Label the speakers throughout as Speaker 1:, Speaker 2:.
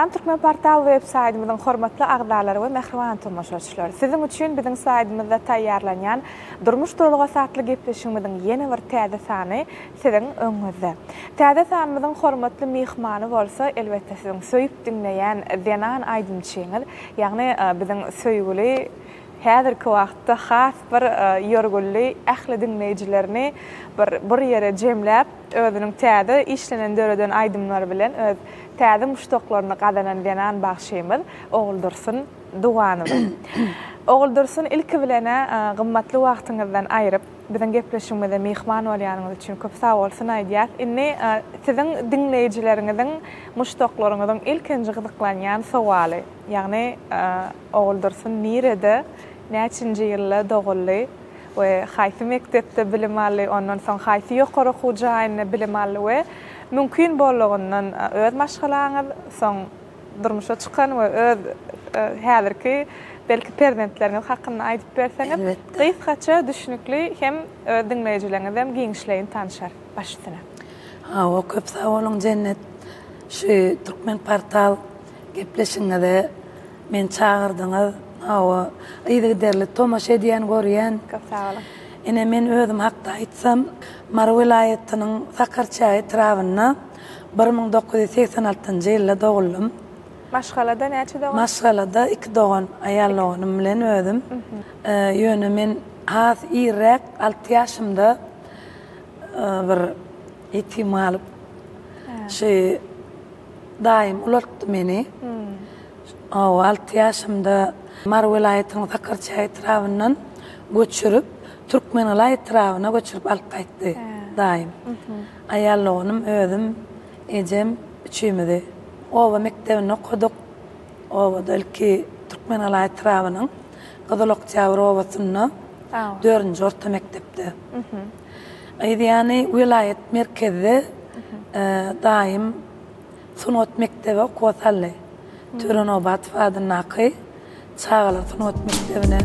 Speaker 1: Salam Türkmenportal web saýtymyzyň hormatly agzalary we mähriban tomaşaçylar! Siziň üçin biziň saýtymyzda taýýarlanýan Durmuş duralgasy atly gepleşigimiziň ýene bir täze sany siziň öňüňizde. Täze sanymyzyň hormatly myhmany bolsa, elbetde siziň söýüp diňleýän zenan aýdymçyňyz, ýagny biziň söýgüli Häzirki wagtda has bir ýörgünli ähli diňleýjilerini bir bir ýere jemläp, özüniň täze işlenen döreden aýdymlary bilen öz täze muşdaklaryny gazanan zenan bagşymyz Oguldursun Duganowa. Oguldursun ilki bilen-ä gymmatly wagtyňyzdan aýryp, biziň gepleşigimize myhman bolýanyňyz üçin köp sagbolsun aýdýas. Indi siziň diňleýjileriňiziň, muşdaklaryňyzyň ilkinji gyzyklanýan sowaly, ýagny Oguldursun nirede, näçinji ýylda doguldy we haýsy mekdepde bilim aldy, ondan soň haýsy ýokary okuw jaýynda bilim aldy we mümkin boldugyndan öz maşgalaňyz, soň durmuşa çykan we öz häzirki belki perzentleriňiz hakynda aýdyp berseňiz, gysgaça, düşnükli hem öz diňleýjileriňiz hem giňişleýin tanşar. Baş üstüne.
Speaker 2: Hawa, köp sag boluň Jennet. Şu Türkmenportal gepleşigiňize Meni çagyrdyňyz. Hawa, yzygiderli tomaşa edýän, görýän.
Speaker 1: Köp sag boluň.
Speaker 2: Ine, men özüm hakda aýtsam, Mary welaýatynyň Sakarçäge etrabynda 1986-njy ýylda doguldym.
Speaker 1: Maşgalada näçe dogan?
Speaker 2: Maşgalada iki dogan, aýal doganym bilen özüm. Ýöne men has irräk, alty ýaşymda bir ýetim galyp, şu Daýym ulaltdy meni. Hawa, alty ýaşymda Mary welaýatynyň Sakarçäge etrabyndan göçürip, Türkmengala etrabyna göçürip alyp gaýtdy daýym. Aýal doganym, özüm, ejem üçimizi. Oba mekdebinde okadyk. Obada ilki Türkmengala etrabynyň Gyzyl Oktýabr obasynda dördünji orta mekdepde. Yz ýany welaýat merkezde daýym sungat mekdebe okuwa saldy. Töre Nobatow adyndaky çagalar sungat mekdebine.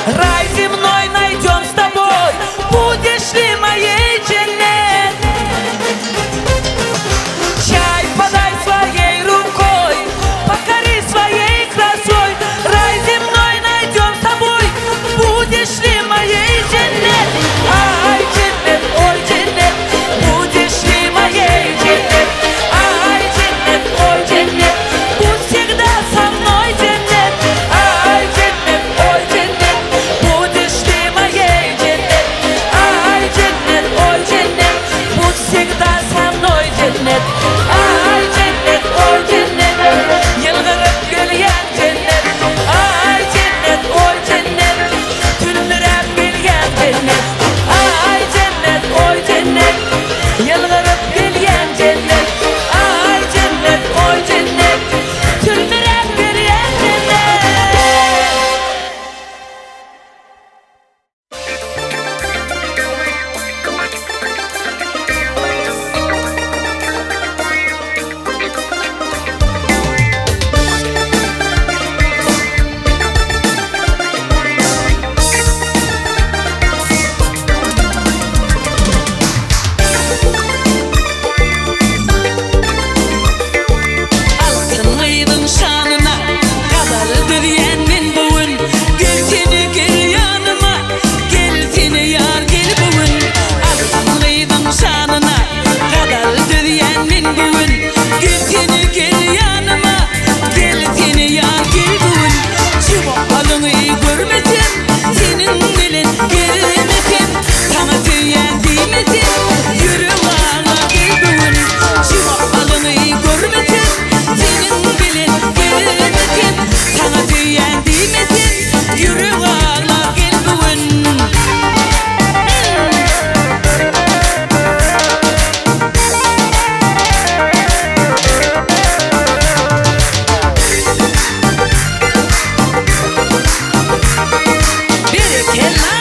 Speaker 3: Рай земной найдем с тобой Будешь ли моей Дженнет Чай подай своей рукой Покори своей красой Рай земной найдем с тобой Будешь ли моей Дженнет Ай, Дженнет, ой, Дженнет Будешь ли моей Дженнет Ай, Дженнет, ой, Дженнет Будь всегда со мной, Дженнет Ай, Дженнет, ой, Дженнет Будешь ли моей Дженнет Ай, Дженнет, ой, Дженнет Будь всегда со мной, Дженнет Ай, Дженнет, ой, Дженнет Ýylgyryp gelýän Jennet Aý, Jennet, oý, Jennet Tülmüräp gelýän Jennet Aý, Jennet, oý, Jennet Ýylgyryp gelýän Jennet Aý, Jennet, oý, Jennet Tülmüräp gelýän Jennet. Altyn gyzyň şanyna gazal düzýän men bu gün Gelsene gel ýanyma gelsene ýar gel bu gün Altyn gyzyň şanyna gazal düzýän men bu gün Gelsene gel ýanyma gelsene ýar gel bu gün Jemalyňy görmesem seniň bilen gezmesem Saňa söýýän diýmesem ýürek aglar gel bu gün Jemalyňy görmesem seniň bilen gezmesem Saňa söýýän diýmesem ýürek aglar gel bu gün. Berekella!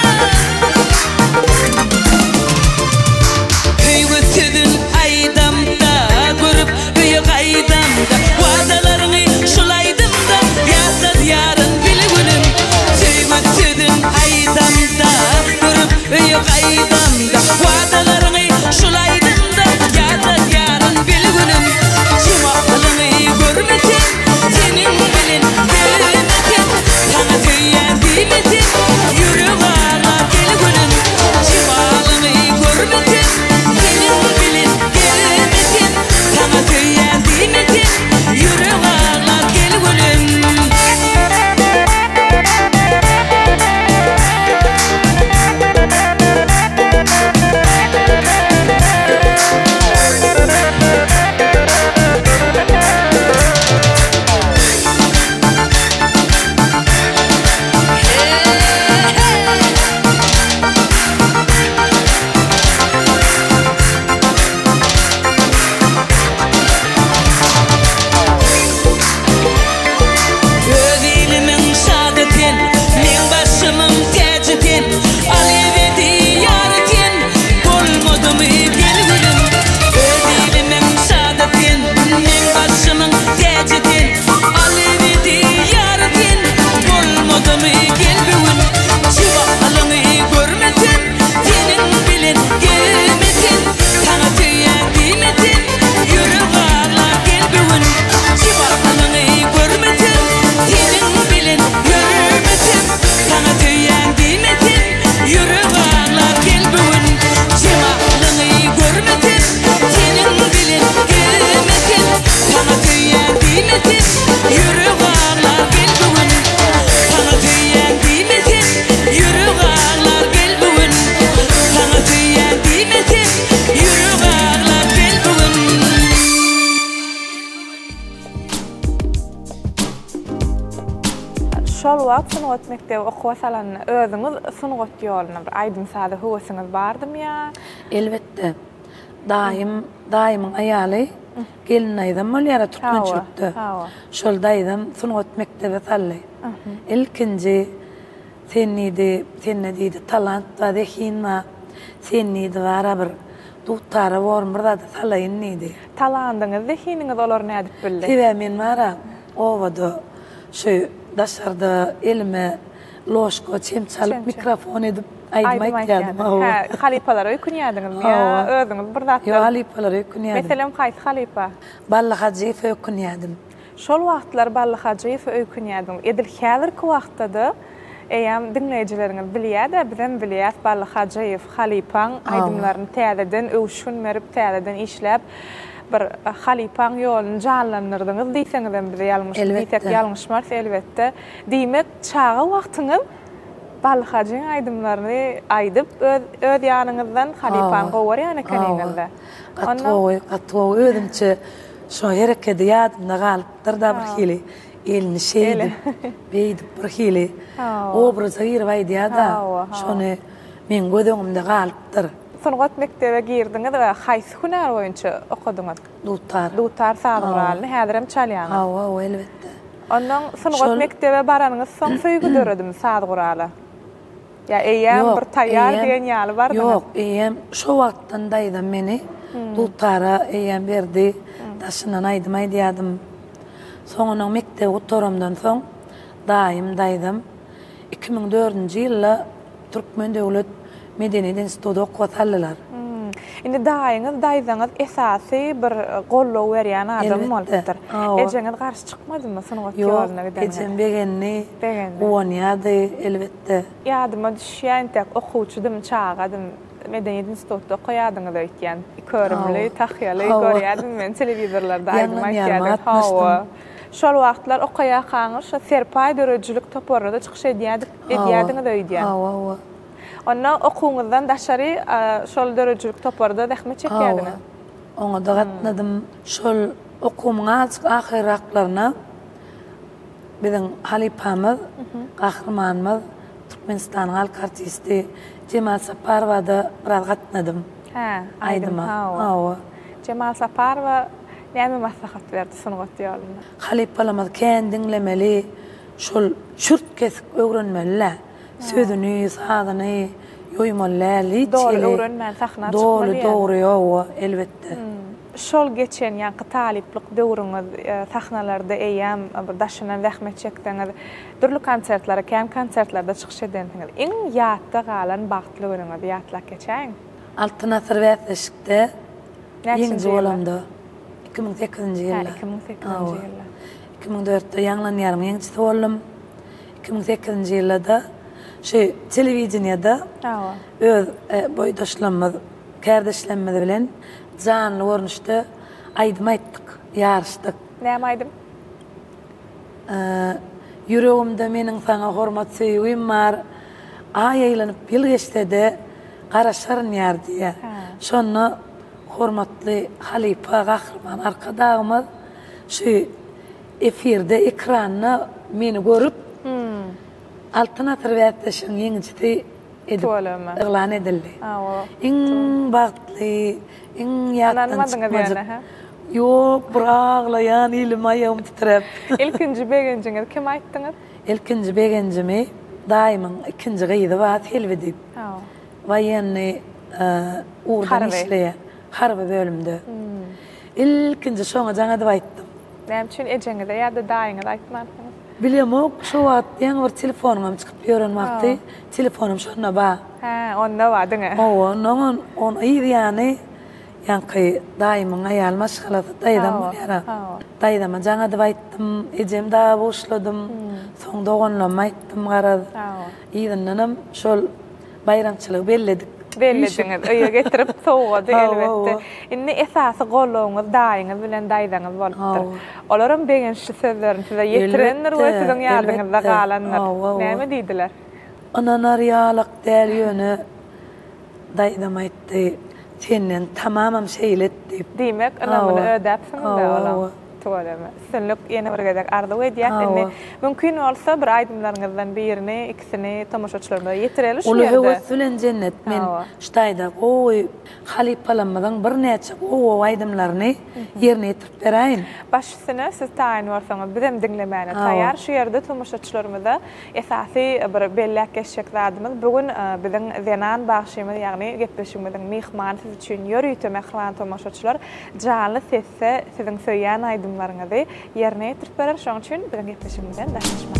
Speaker 3: Söýgi sözün aýdamda, görüp öýe gaýdamda, Wadalaryňy şul aýdymda ýatladýaryn bil gülüm. Söýgi sözün aýdamda, görüp öýe gaýdamda, Wadalaryňy şul aýdymda ýatladýaryn bil gülüm. Jemalyňy görmesem, seniň bilen gezmesem, Saňa söýýän diýmesem, ýürek aglar gel gülüm. Jemalyňy görmesem, seniň bilen gezmesem, Saňa söýýän diýmesem, ýürek aglar gel gülüm. Öz ilimiň şady sen, meň başymyň täji sen, Al ebedi ýary sen, bolmadymy gel gülüm. Öz ilimiň şady sen, meň başymyň täji sen, Al ebedi ýary sen, bolmadymy gel bu gün. Jemalyňy görmesem, seniň bilen gezmesem, Saňa söýýän diýmesem, ýürek aglar gel bu gün. Jemalyňy görmesem, seniň bilen ýörmesem, Saňa söýýän diýmesem, ýürek aglar gel bu gün. Jemalyňy görmesem, seniň bilen gezmesem, Saňa söýýän diýmesem, ýürek aglar gel bu gün. Saňa söýýän diýmesem, ýürek aglar gel bu gün. Saňa söýýän diýmesem, ýürek aglar gel bu gün.
Speaker 1: Şol wagt sungat mekdebi okuwa salanda özüňiz sungat ýoluna bir aýdym-saza höwesiňiz bardymy ýa?
Speaker 2: Elbetde. Daýym, daýymyň aýaly gelin daýzam bolýar-a türkmençilikde. Şol daýzam sungat mekdebe saldy. Ilkinji sen diýdi, sende diýdi talant bar, zehin bar. Sen diýdi bara bir dutara borun bir zada salaýyn diýdi.
Speaker 1: Talandyňyz, zehiniňiz olar nädip bildi?
Speaker 2: Sebäbi men bara obada şu daşarda elime. Ložka, çemçe alyp, mikrofon edip aýdym aýtýardym.
Speaker 1: Hä, halypalara öýkünýärdiňizmi ýa özüňiz bir zatlar?
Speaker 2: Ýok, halypalara öýkünýärdim.
Speaker 1: Meselem, haýsy halypa?
Speaker 2: Bally Hajyýewe öýkünýärdim.
Speaker 1: Şol wagtlar Bally Hajyýewe öýkünýärdiňiz. Edil häzirki wagtda-da eýýäm diňleýjileriňiz bilýär-de, bizem bilýäs, Bally Hajyýew halypaň aýdymlaryny täzeden öwüşgin berip, täzeden işläp, bir halypaň ýoluny janlandyrdyňyz diýseňizem bize ýalňyş, diýsek ýalňyşmarys, elbetde. Diýmek, çaga wagtyňyz Bally Hajyň aýdymlaryny aýdyp, öz öz ýanyňyzdan halypany gowy görýän ekeniňiz-dä.
Speaker 2: Gaty gowy, gaty gowy. Özümçe şo herekedi ýadymda galypdyr-da birhili. Elini şeýdip, beýdip birhili obraza girip aýdýar-da. Şony meň göz öňümde galypdyr.
Speaker 1: Sungat mekdebe girdiňiz we haýsy hünär boýunça okadyňyz?
Speaker 2: Dutar.
Speaker 1: Dutar saz guralyny häzirem çalýaňyz?
Speaker 2: Hawa, hawa, elbetde.
Speaker 1: Onnoň sungat mekdebe baranyňyz soň söýgi döredimi saz gurala? Ýa eýýäm bir taýýar diýen ýaly bardyňyz?
Speaker 2: Ýok, eýýäm şo wagtdan daýzam meni dutara eýýäm berdi. Daşyndan aýdym aýdýardym. Soň onuň mekdebi gutaramdan soň daýym, daýzam 2004-nji ýylda Türkmen döwlet medeniýet instituty okuwa saldylar.
Speaker 1: Indi daýyňyz, daýzaňyz esasy bir goldaw berýän adam bolupdyr. Ejeňiz garşy çykmadymy sungat ýoluna
Speaker 2: gideniňize? Ýok, ejem begendi, guwanýardy, elbetde.
Speaker 1: Ýadyma düşýär, entek okuwçydym, çagadym. Medeniýet institutda okaýardyňyz öýtýän. Ikörümli, tahýaly görýärdim men telewizorlarda aýdym aýtýardyňyz. Hawa. Şol wagtlar okaýarkaňyz şo Serpaý döredijilik toparynda-da çykyş edýärdik, edýärdiňiz öýdýän.
Speaker 2: Hawa, hawa.
Speaker 1: Onda okuwyňyzdan daşary şol döredijilik toparda zähmet çekýärdiňiz?
Speaker 2: Hawa. Oňa-da gatnadym. Şol okuwymyň azajyk ahyrraklaryna biziň halypamyz, gahrymanymyz, Türkmenistanyň halk artisti Jemal Saparowa-da biraz gatnadym.
Speaker 1: Hä, aýdyma.
Speaker 2: Hawa.
Speaker 1: Jemal Saparowa näme maslahat berdi sungat ýolunda?
Speaker 2: Halypalarymyzy kän diňlemeli, şol çürt-kesik öwrenmeli-dä. Sözüni, sazyny ýoýmaly däl hiç hili.
Speaker 1: Doly öwrenmän sahna çykmaly
Speaker 2: Doly, dogry, hawa, elbetde.
Speaker 1: Şol geçen ýaňky talyplyk döwrüňiz sahnalarda eýýäm bir daşyndan zähmet çekseňiz, dürli konsertlere, kän konsertlerde çykyş edensiňiz. Iň ýatda galan bagtly günüňizi ýatlap geçäýiň.
Speaker 2: Altyn asyr bäsleşikde ýeňiji bolamda, 2008-nji ýylda.
Speaker 1: Hä, 2008-nji ýylda.
Speaker 2: 2004-de Ýaňlanýaryň ýeňijisi boldum. 2008-nji ýylda-da şu telewideniýede öz boýdaşlarymyz, kärdeşlerimiz bilen janly görnüşde aýdym aýtdyk, ýaryşdyk.
Speaker 1: Näme aýdym?
Speaker 2: Ýüregimde meniň saňa hormat söýgim bar, Aý aýlanyp ýyl geçse-de, garaşaryn ýar diýýär. Şonda hormatly halypa Gahryman Arkadagymyz şu efirde, ekranda meni görüp, Altyn asyr bäsleşigiň ýeňijisi edip yglan edildi. Iň bagtly, iň ýatdan çykmajyk. Ýok, bir aglaýan elim aýagym titräp.
Speaker 1: Ilkinji begenjiňizi kime aýtdyňyz?
Speaker 2: Ilkinji begenjimi daýymyň ikinji gyzy bar, Selbi diýip. Woýennyý ugurdan işleýär. Harby bölümde. Ilkinji şoňa jaň edip aýtdym.
Speaker 1: Näme üçin ejeňize ýa-da daýyňyza aýtmansyňyz?
Speaker 2: Bilemok, şo wagt ýaňy bir telefonyňam çykyp ýören wagty, telefonym şonda bar.
Speaker 1: Hä, onda bar diňe.
Speaker 2: Hawa, onnoňam on yz ýany ýaňky daýymyň aýal maşgalasy daýzam bolýar-a. Daýzama jaň edip aýtdym, ejem daga buşladym, soň doganlaryma aýtdym garaz. Yzyndanam şol baýramçylygy belledik.
Speaker 1: Bellediňiz, öýe getirip sowgady elbetde. Indi esasy goldawyňyz daýyňyz bilen daýzaňyz bolupdyr. Olaram begençli sözlerini size ýetirendir we siziň ýadyňyzda galandyr. Näme diýdiler?
Speaker 2: Ynanar ýalak däl ýöne daýzam aýtdy, senden tamamam şeýle et diýip.
Speaker 1: Diýmek ynamyny ödäpsiňiz-dä olaň. Tüweleme. Üstünlik ýene bir gezek arzuw edýäs. Indi mümkin bolsa bir aýdymlaryňyzdan birini, ikisini tomaşaçylarymyza ýetireli şu
Speaker 2: Uly
Speaker 1: ýerde.
Speaker 2: höwes bilen Jennet men şu taýda gowy halypalarymyzyň birnäçe gowy-gowy aýdymlaryny ýerine ýetirip beräýin.
Speaker 1: Baş üstüne siz taýyn bolsaňyz bizem diňlemäne taýýar. Şu ýerde tomaşaçylarymyza esasy bir belläp geçjek zadymyz bu gün biziň zenan bagşymyz ýagny gepleşigimiziň myhmany siz üçin ýörite mähriban tomaşaçylar janly ses Se siziň söýýän aýdymlaryňyzy ýerine ýetirip berer, şonuň üçin biziň gepleşigimizden daşlaşmaň.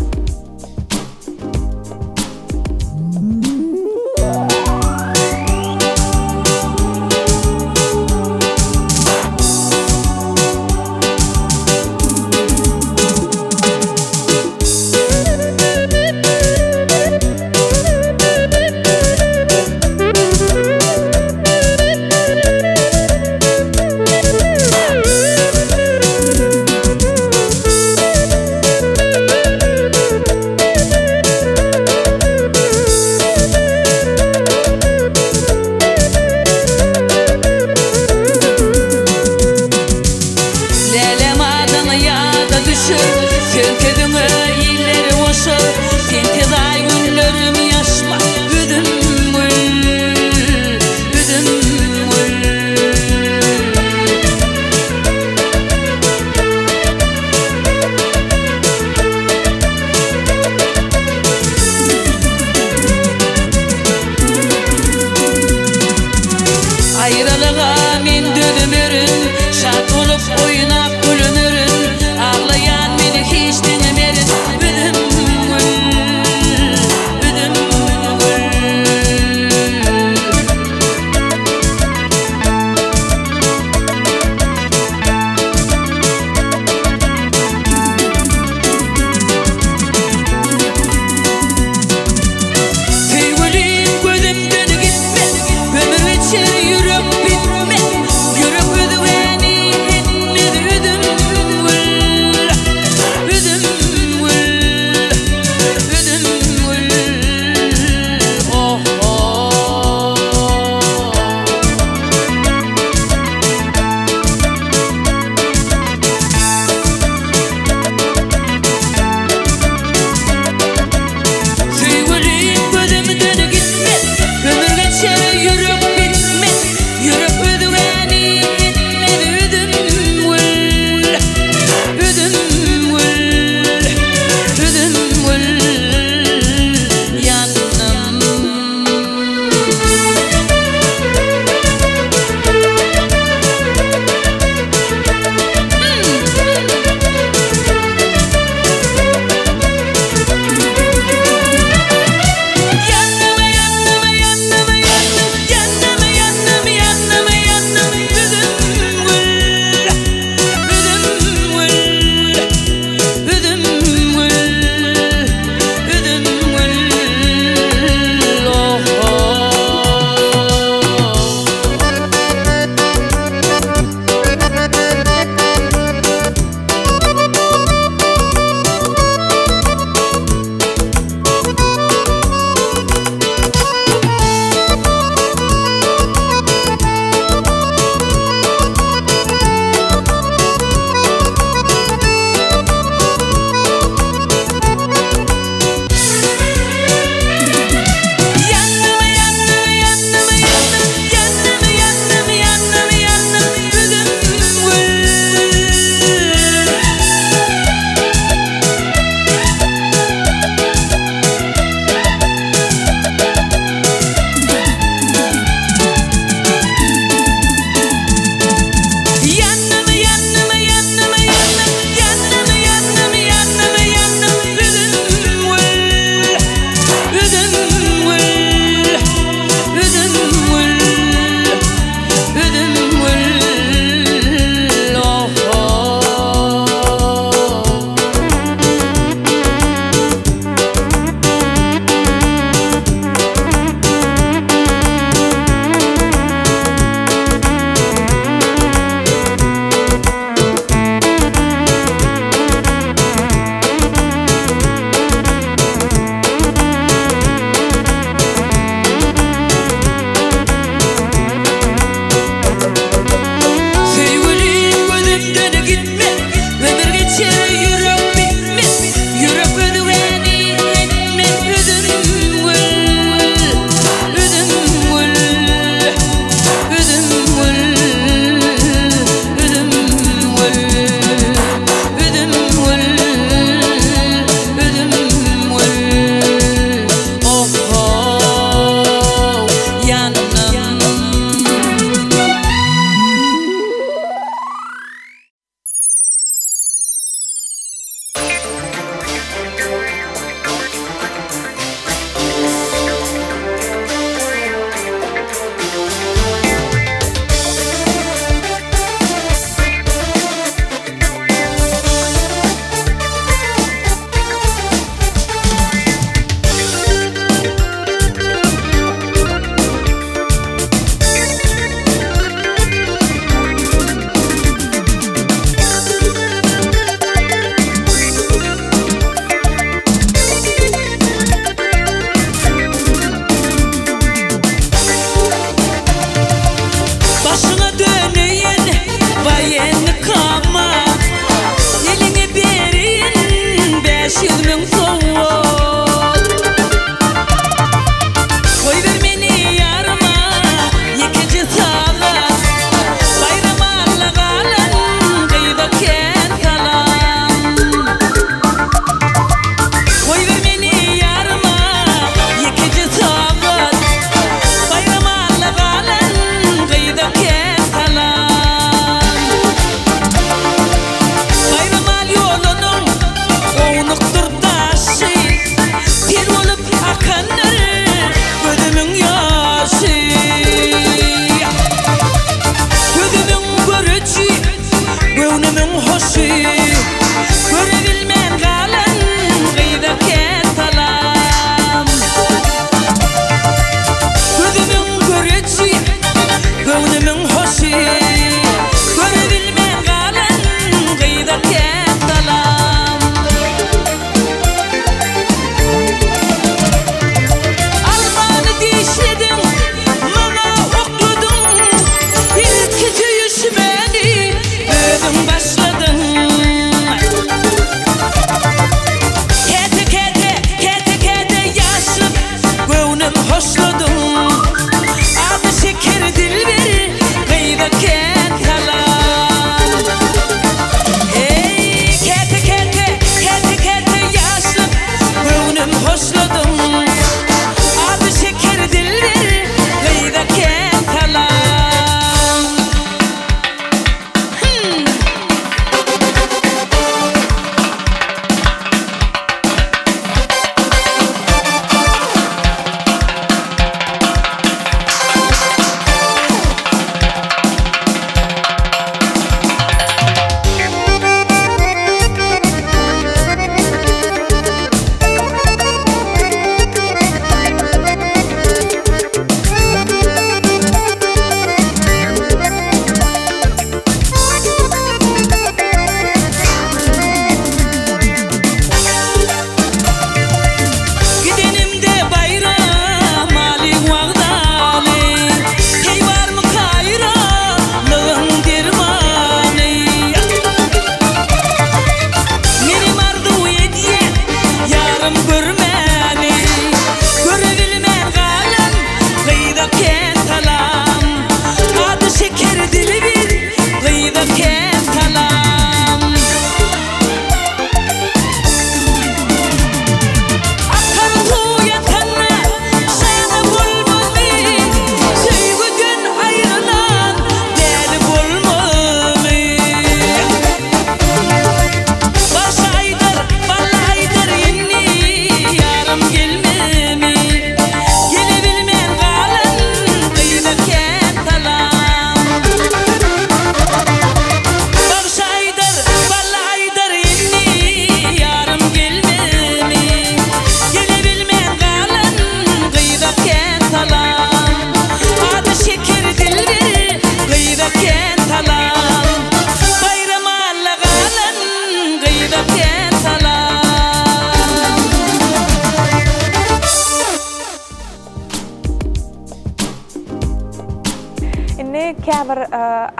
Speaker 1: Indi käbir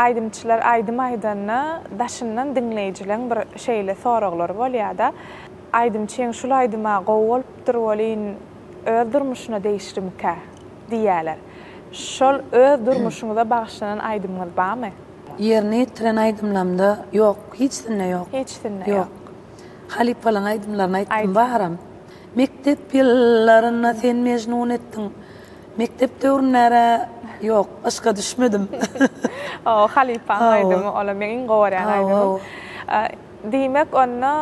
Speaker 1: aýdymçylar aýdym aýdanda daşyndan diňleýjileň bir şeýle soraglary bolýada. Aýdymçyň şul aýdyma gowy bolupdyr welin öz durmuşyna degişlimikä diýýäler. Şol öz durmuşyňyza bagyşlanan aýdymyňyz barmy?
Speaker 2: Ýerine ýetiren aýdymlamda ýok, hiçsinde ýok.
Speaker 1: Hiçsinde ýok.
Speaker 2: Halypalaň aýdymlaryny aýtdym baram. Mekdep ýyllarynda sen Mejnun etdiň. Mekdep döwründe-ä ýok, yşka düşmedim.
Speaker 1: Hawa, halypaň aýdymy, olam meň iň gowy görýän aýdymym. Diýmek, onda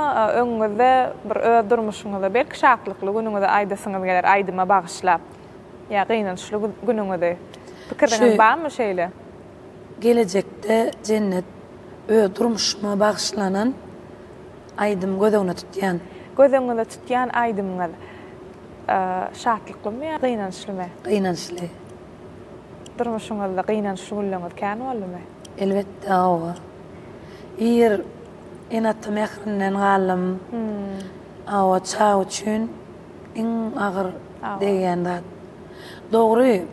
Speaker 1: öňüňizde bir öz durmuşyňyzda belki şatlykly günüňizi aýdasyňyz geler aýdyma bagyşlap. Ýa gynançly günüňizi. Pikiriňiz barmy şeýle?
Speaker 2: Gelejekde Jennet öz durmuşyma bagyşlanan aýdym göz öňüne tutýan.
Speaker 1: Göz öňüňizde tutýan aýdymyňyz şatlyklymy ýa gynançlymy?
Speaker 2: Gynançly.
Speaker 1: Durmuşyňyzda gynançly günleriňiz kän boldumy?
Speaker 2: Elbetde, hawa. Ir ene-ata mährinden galdym. Hawa, çaga üçin iň agyr degýän zat. Dogry,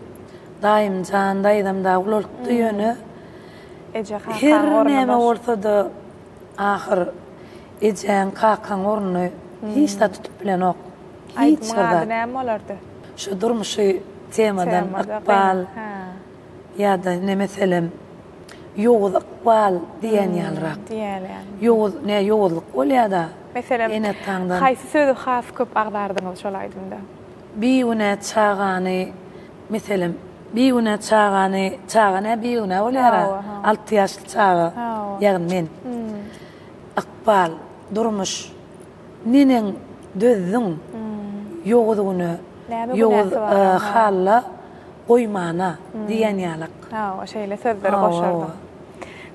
Speaker 2: daýym jan, daýzam dagy ulaltdy, ýöne her näme bolsa-da, ahyr ejäň, kakaň ornuny hiç zat tutup bilenok. Hiç bir zat.
Speaker 1: Aýdymyň ady näme bolardy?
Speaker 2: Şu durmuşy temadan ykbal ýa-da ine meselem ýowuz ykbal diýen ýalyrak.
Speaker 1: Diýýän.
Speaker 2: Ýowuz, ne ýowuzlyk bolýa-da.
Speaker 1: Meselem,
Speaker 2: ene-ataňdan.
Speaker 1: Haýsy sözi has köp agzardyňyz şol aýdymda?
Speaker 2: Bigünä çagany, meselem, bigünä çagany, çaga nä bigünä bolýar-a? Alty ýaşly çaga, ýagny men. Ykbal, durmuş, neneň dözdüň ýowuz güne, ýowuz halla goýmana diýen ýalak.
Speaker 1: Hawa, şeýle sözleri goşardym.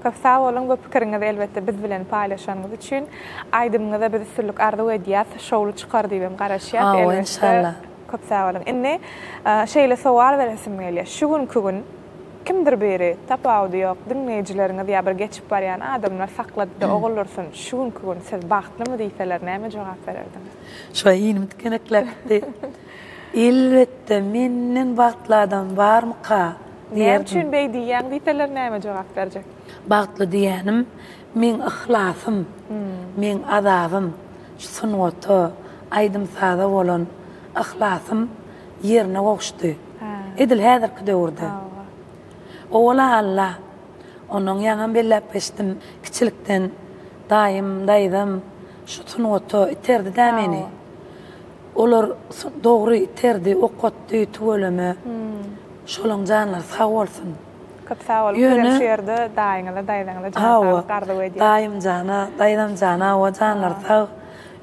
Speaker 1: Köp sag boluň bu pikiriňizi elbetde biz bilen paýlaşanyňyz üçin. Aýdymyňyza biz üstünlik arzuw edýäs. Şowly çykar diýibem garaşýas
Speaker 2: Hawa
Speaker 1: elbetde.
Speaker 2: inşallah.
Speaker 1: Köp sag boluň. Indi şeýle sowal beresim gelýär. Şu günki gün kimdir biri, tapawudy ýok, diňleýjileriňiz ýa bir geçip barýan adamlar saklady-da Oguldursun, şu günki gün siz bagtlymy diýseler näme jogap bererdiňiz?
Speaker 2: Şo inim tikenekläp gitdi. Elbetde menden bagtly adam barmyka?
Speaker 1: Näme üçin beý diýýäň diýseler näme jogap berjek?
Speaker 2: Bagtly diýýänim meň yhlasym, meň azabym, şu sungata, aýdym-saza bolan yhlasym ýerine gowuşdy. Edil häzirki döwürde. Owal-a Alla, onnoň ýaňam belläp geçdim, kiçilikden daýym, daýzam şu sungata iterdi-dä meni. Olar dogry iterdi, okatdy tüweleme. Şolaň janlary sag bolsun.
Speaker 1: Köp sag boluň. Bizem şu ýerde daýyňyza, daýzaňyza jan saglyk arzuw edýäs.
Speaker 2: Daýymjana, daýzamjana hawa janlary sag,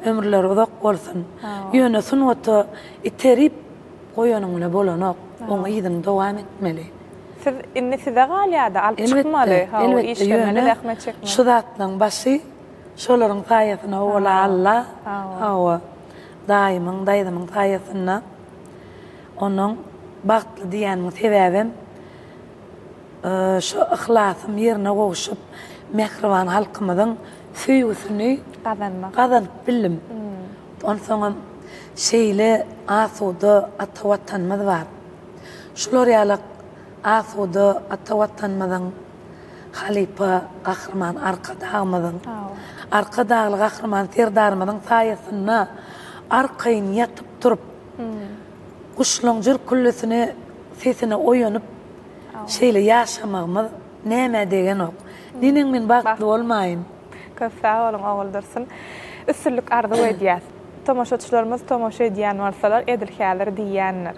Speaker 2: ömürleri uzak bolsun. Ýöne sungata iterip goýanyň bilen bolanok. Oň yzyny dowam etmeli.
Speaker 1: Siz indi size galýada alyp çykmaly.
Speaker 2: Elbetde, elbetde ýöne şu zatlaryň başy Şolaryň saýasynda owala Alla, hawa, daýymyň, daýzamyň saýasynda onuň bagtly diýýänimiň sebäbem şu yhlasym ýerine gowşup, mähriban halkymyzyň söýgüsini gazanyp bildim. Onsoňam şeýle asuda ata Watanymyz bar. Şular ýaly asuda ata Watanymyzyň Halypa Gahryman Arkadagymyzyň, Arkadagly Gahryman Serdarymyzyň saýasynda arkaýyn ýatyp-turup, guşlaň jürküldisine, sesine oýanyp, şeýle ýaşamagymyz nämä degenok. Neneň men bagtly bolmaýyn?
Speaker 1: Köp sag boluň Oguldursun. Üstünlik arzuw edýäs. Tomaşaçylarymyz tomaşa edýän bolsalar edil häzir diýýändir.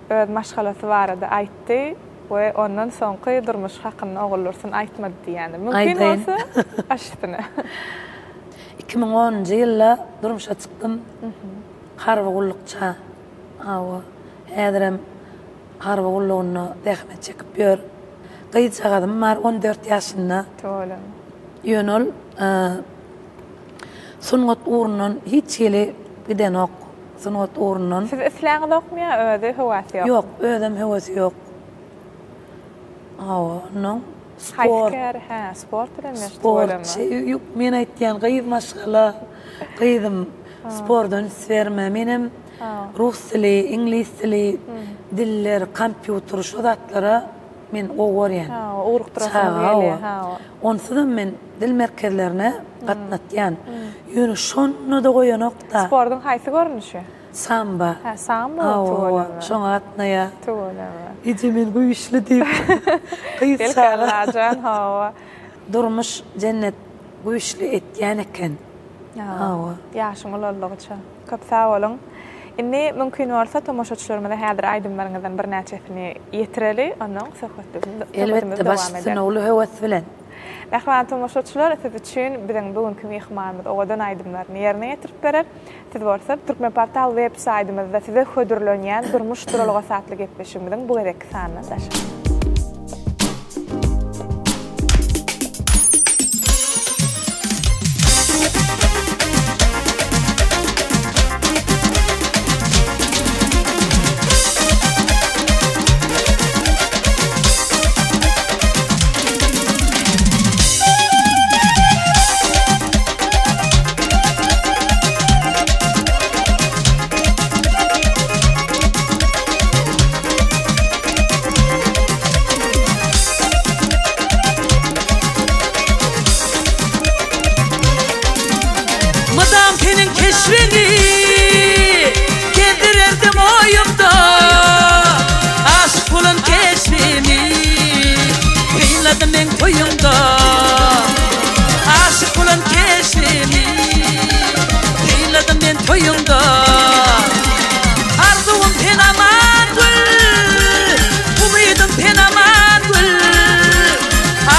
Speaker 1: Öz maşgalasy barada aýtdy. We ondan soňky durmuşy hakynda Oguldursun aýtmady diýýändir. Mümkin bolsa, baş üstüne.
Speaker 2: 2010-njy ýylda durmuşa çykdym. Harby gullukça. Hawa, häzirem harby gullugynda zähmet çekip ýör. Gyzjagazym bar, 14 ýaşynda.
Speaker 1: Tüweleme.
Speaker 2: Ýöne ol sungat ugrundan hiç hili gidenok. Sungat ugrundan.
Speaker 1: Siz isläňizokmy ýa özi höwesi ýok?
Speaker 2: Ýok, özem höwesi ýok. Hawa, onnoň sport.
Speaker 1: Haýsy kär? Hä, sport bilen meşgul
Speaker 2: Sportçy. Ýok, men aýtýan gyz maşgala, gyzym sporda üns berme. Menem rus dili, iňlis dili, diller, kompýuter şu zatlara. men gowy görýän.
Speaker 1: Hawa, ugrukdyrasyňyz gelýär. Hawa.
Speaker 2: Onsuzam men dil merkezlerine gatnatýan. Ýöne şonda-da goýanok-da.
Speaker 1: Sportuň haýsy görnüşi?
Speaker 2: Samba.
Speaker 1: Hä, sambo tüweleme.
Speaker 2: Şoňa gatnaýar.
Speaker 1: Tüweleme.
Speaker 2: Eje men güýçli diýip. Gyz
Speaker 1: çaga. Allajan, hawa.
Speaker 2: Durmuş jennet güýçli etýän eken. Hawa.
Speaker 1: Ýaşyň ulaldygyça. Köp sag boluň. Indi mümkin bolsa tomaşaçylarymyza häzir aýdymlaryňyzdan birnäçesini ýetireli, onnoň söhbetimizi dowam ederis.
Speaker 2: Elbetde, baş üstüne uly höwes bilen.
Speaker 1: Mähriban tomaşaçylar, siz üçin biziň bu günki myhmanymyz owadan aýdymlaryny ýerine ýetirip berer. Siz bolsa Türkmenportal web saýdymyzda size hödürlenýän Durmuş duralgasy atly gepleşigimiziň bu gezekki sanyndan daşary.
Speaker 3: Mydam seniň keşbiňi gezdirerdim oýumda Aşyk bolan keşbimi synladym meň toýumda Aşyk bolan keşbimi synladym men toýuňda Arzuwym sen Amangül Umydym sen Amangül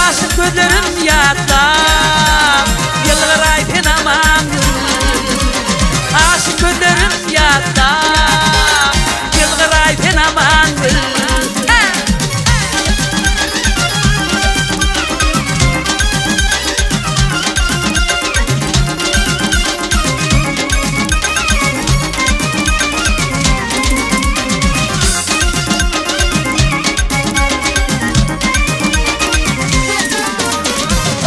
Speaker 3: Aşyk gözlerim ýatlap Ýylgyraý sen Amangül Aşyk gözlerim ýatlap Ýylgyraý sen Amangül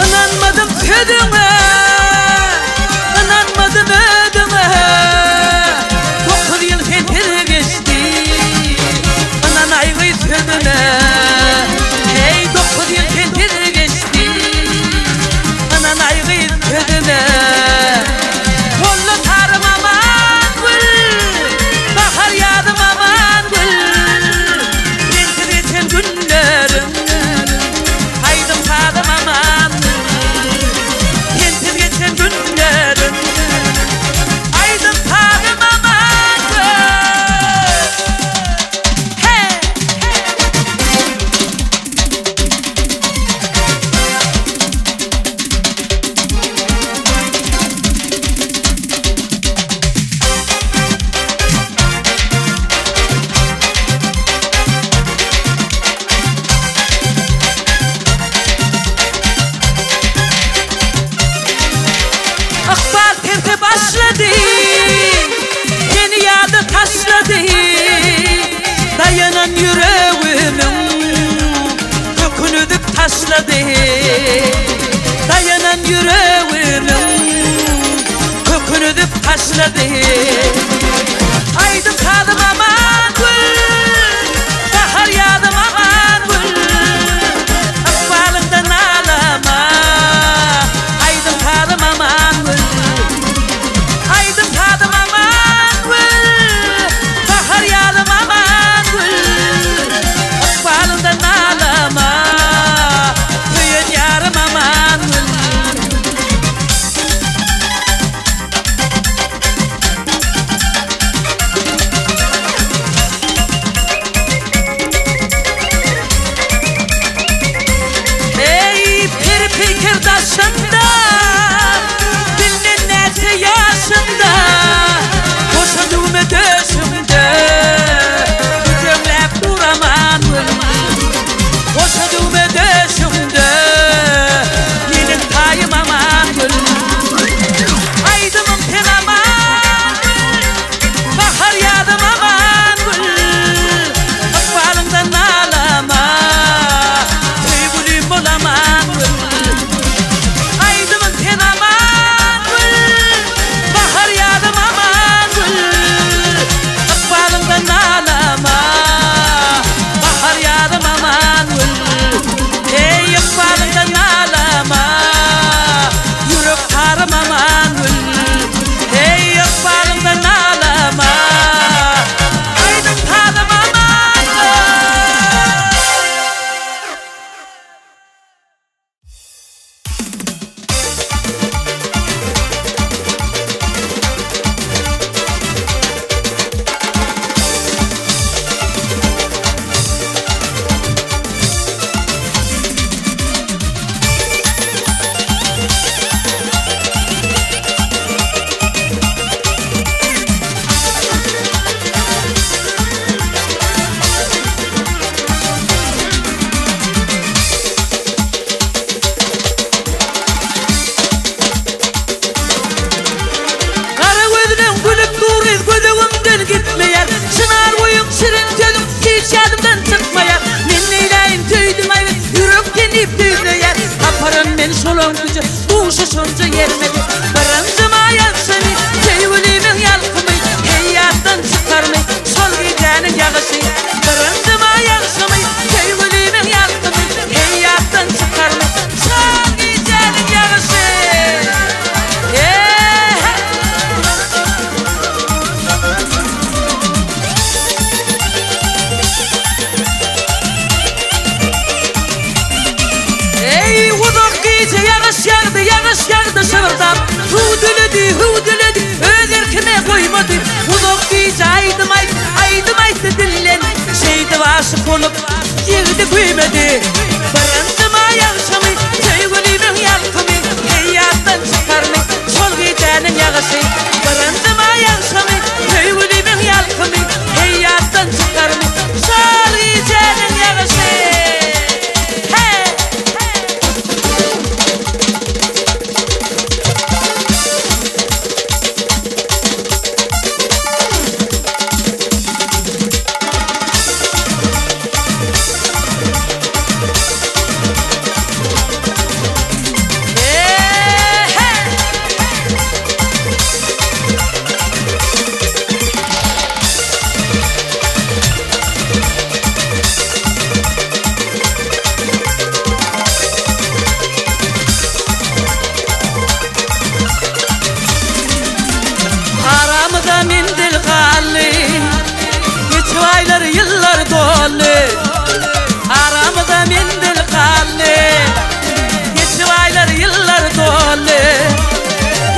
Speaker 3: Ynanmadym sözüňe, ynanmadym özüňe, 9 ýyl sensiz geçdi, ynanaýgy sözüme. Heý, 9 ýyl sensiz geçdi, ynanaýgy sözüme. Boldy tarym Amangül, bahar ýazym Amangül, sensiz geçen günlerim, aýdym-sazym Amangül, sensiz geçen günlerim, aýdym-sazym Amangül. Hey! Ykbal terse başlady, Seni ýada taşlady, Daýanan ýüregimiň köküni üzüp taşlady. Daýanan ýüregimiň köküni üzüp taşlady. Aýdym sazym Amangül, bahar ýazym Amangül, Ykbalyňdan nalama, aýdym sazym Amangül. Aýdym sazym Amangül, bahar ýazym Amangül, Ykbalyňdan nalama, söýen ýarym Amangül. Şybyrdap, hüwdüledi, hüwdüledi, Öz erkime goýmady. Uzak gije aýdym aýt, aýdym aýtdy dillen, Şeýdip aşyk bolup, ýigidi güýmedi. Birinji maý agşamy, söýgülimiň ýalkymy, Heý ýatdan çykarmy, şol gijäniň ýagyşy. Birinji maý agşamy, söýgülimiň ýalkymy, Heý ýatdan çykarmy, şol gijäniň ýagyşy. Heý! Aramyza menzil galdy, Geçip aýlar, ýyllar doldy. Aramyza menzil galdy, Geçip aýlar, ýyllar doldy.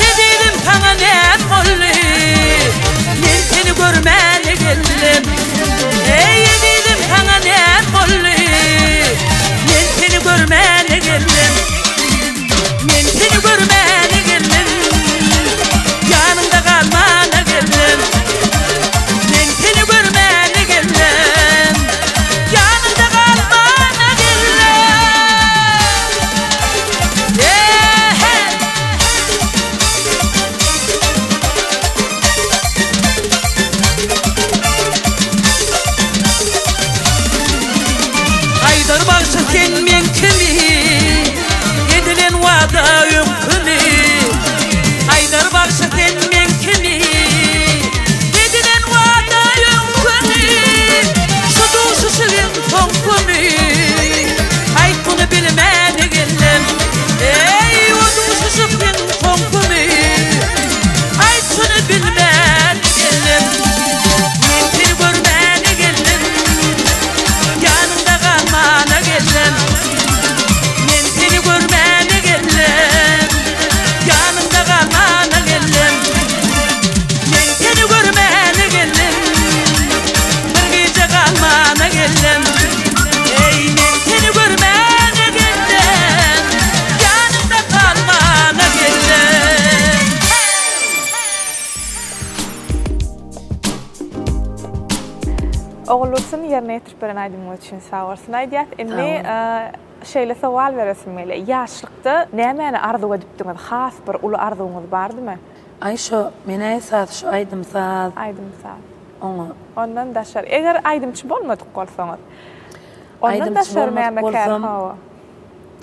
Speaker 3: Ezizim saňa näm boldy, Men seni görmäne geldim. Eý ezizim saňa näm boldy, Men seni görmäne geldim. Men seni görmäne geldim, Ýanyňda galmana geldim. Men seni görmäne geldim, Ýanyňda galmana geldim. He-he! Haýdar bagşy sen meňkimi Edilen wada öňkümi Haýdar bagşy sen meňkimi Edilen wada öňkümi Şu duşuşygyň soňkumy Aýt muny bilmäne geldim Eý o duşuşygyň soňkumy Aýt şuny bilmäne geldim Men seni görmäne geldim Ýanyňda galmana geldim Men seni görmäne geldim Ýanyňda galmana geldim Men seni görmäne geldim Bir gije galmana geldim Eý men seni görmäne geldim Ýanyňda galmana geldim
Speaker 1: Oguldursun ýerine ýetirip beren aýdymyňyz üçin sag bolsun aýdýas. Indi şeýle sowal beresim gelýär. Ýaşlykda nämäni arzuw edipdiňiz? Has bir uly arzuwyňyz bardymy?
Speaker 2: Aý şo men-ä esasy şu aýdym-saz.
Speaker 1: Aýdym-saz.
Speaker 2: Oňa.
Speaker 1: Ondan daşary eger aýdymçy bolmadyk bolsaňyz. Ondan daşary näme kär hawa.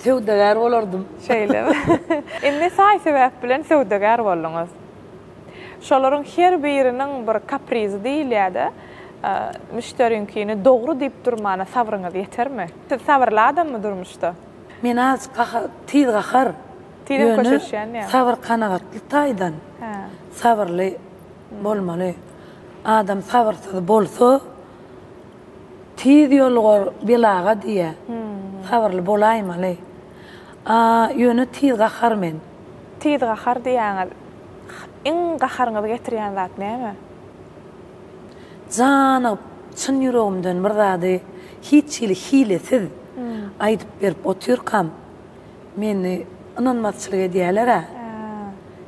Speaker 2: Söwdagär bolardym.
Speaker 1: Şeýlemi? Indi saý-sebäp bilen söwdagär bolduňyz. Şolaryň her biriniň bir kaprizi diýilýär-de, müşderiňkini dogry diýip durmana sabryňyz ýetermi? Siz sabyrly adammy durmuşda?
Speaker 2: Men azajyk gahar, tiz gahar.
Speaker 1: Tizem köşeşýän
Speaker 2: ýa? Ýöne sabyr-kanagatly taýdan sabyrly bolmaly. Adam sabyrsyz bolsa, tiz ýolugar belaga diýýär. Sabyrly bolaýmaly. A, ýöne tiz gahar men.
Speaker 1: Tiz gahar diýýäňiz. Iň gaharyňyzy getirýän zat näme?
Speaker 2: Janygyp, çyn ýüregimden bir zady hiç hili hilesiz aýdyp berip otyrkam, meni ynanmazçylyk edýäler-ä.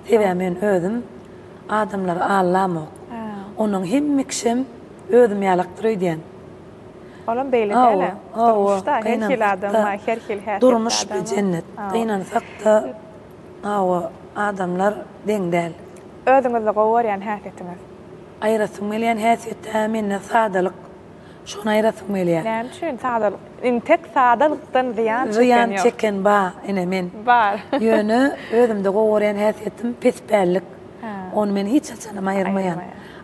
Speaker 2: Sebäbi men özüm adamlary aldamok. Onuň hemme kişem özüm ýalakdyr öýdýän.
Speaker 1: Olam beýle däl-ä. Durmuşda her hili adam bar, her hili häsiýetli adam bar.
Speaker 2: Durmuş bu jennet. Gynansak-da, hawa, adamlar deň däl.
Speaker 1: Özüňizde gowy görýän häsiýetiňiz?
Speaker 2: Aýyrasym gelýän häsiýet-ä mende sadalyk. Şony aýyrasym gelýär.
Speaker 1: Näme üçin sadalyk? Intek sadalykdan zyýan çeken ýok.
Speaker 2: Zyýan çeken bar, ine men.
Speaker 1: Bar.
Speaker 2: Ýöne özümde gowy görýän häsiýetim pespällik. Ony men hiç haçanam aýyrmaýan.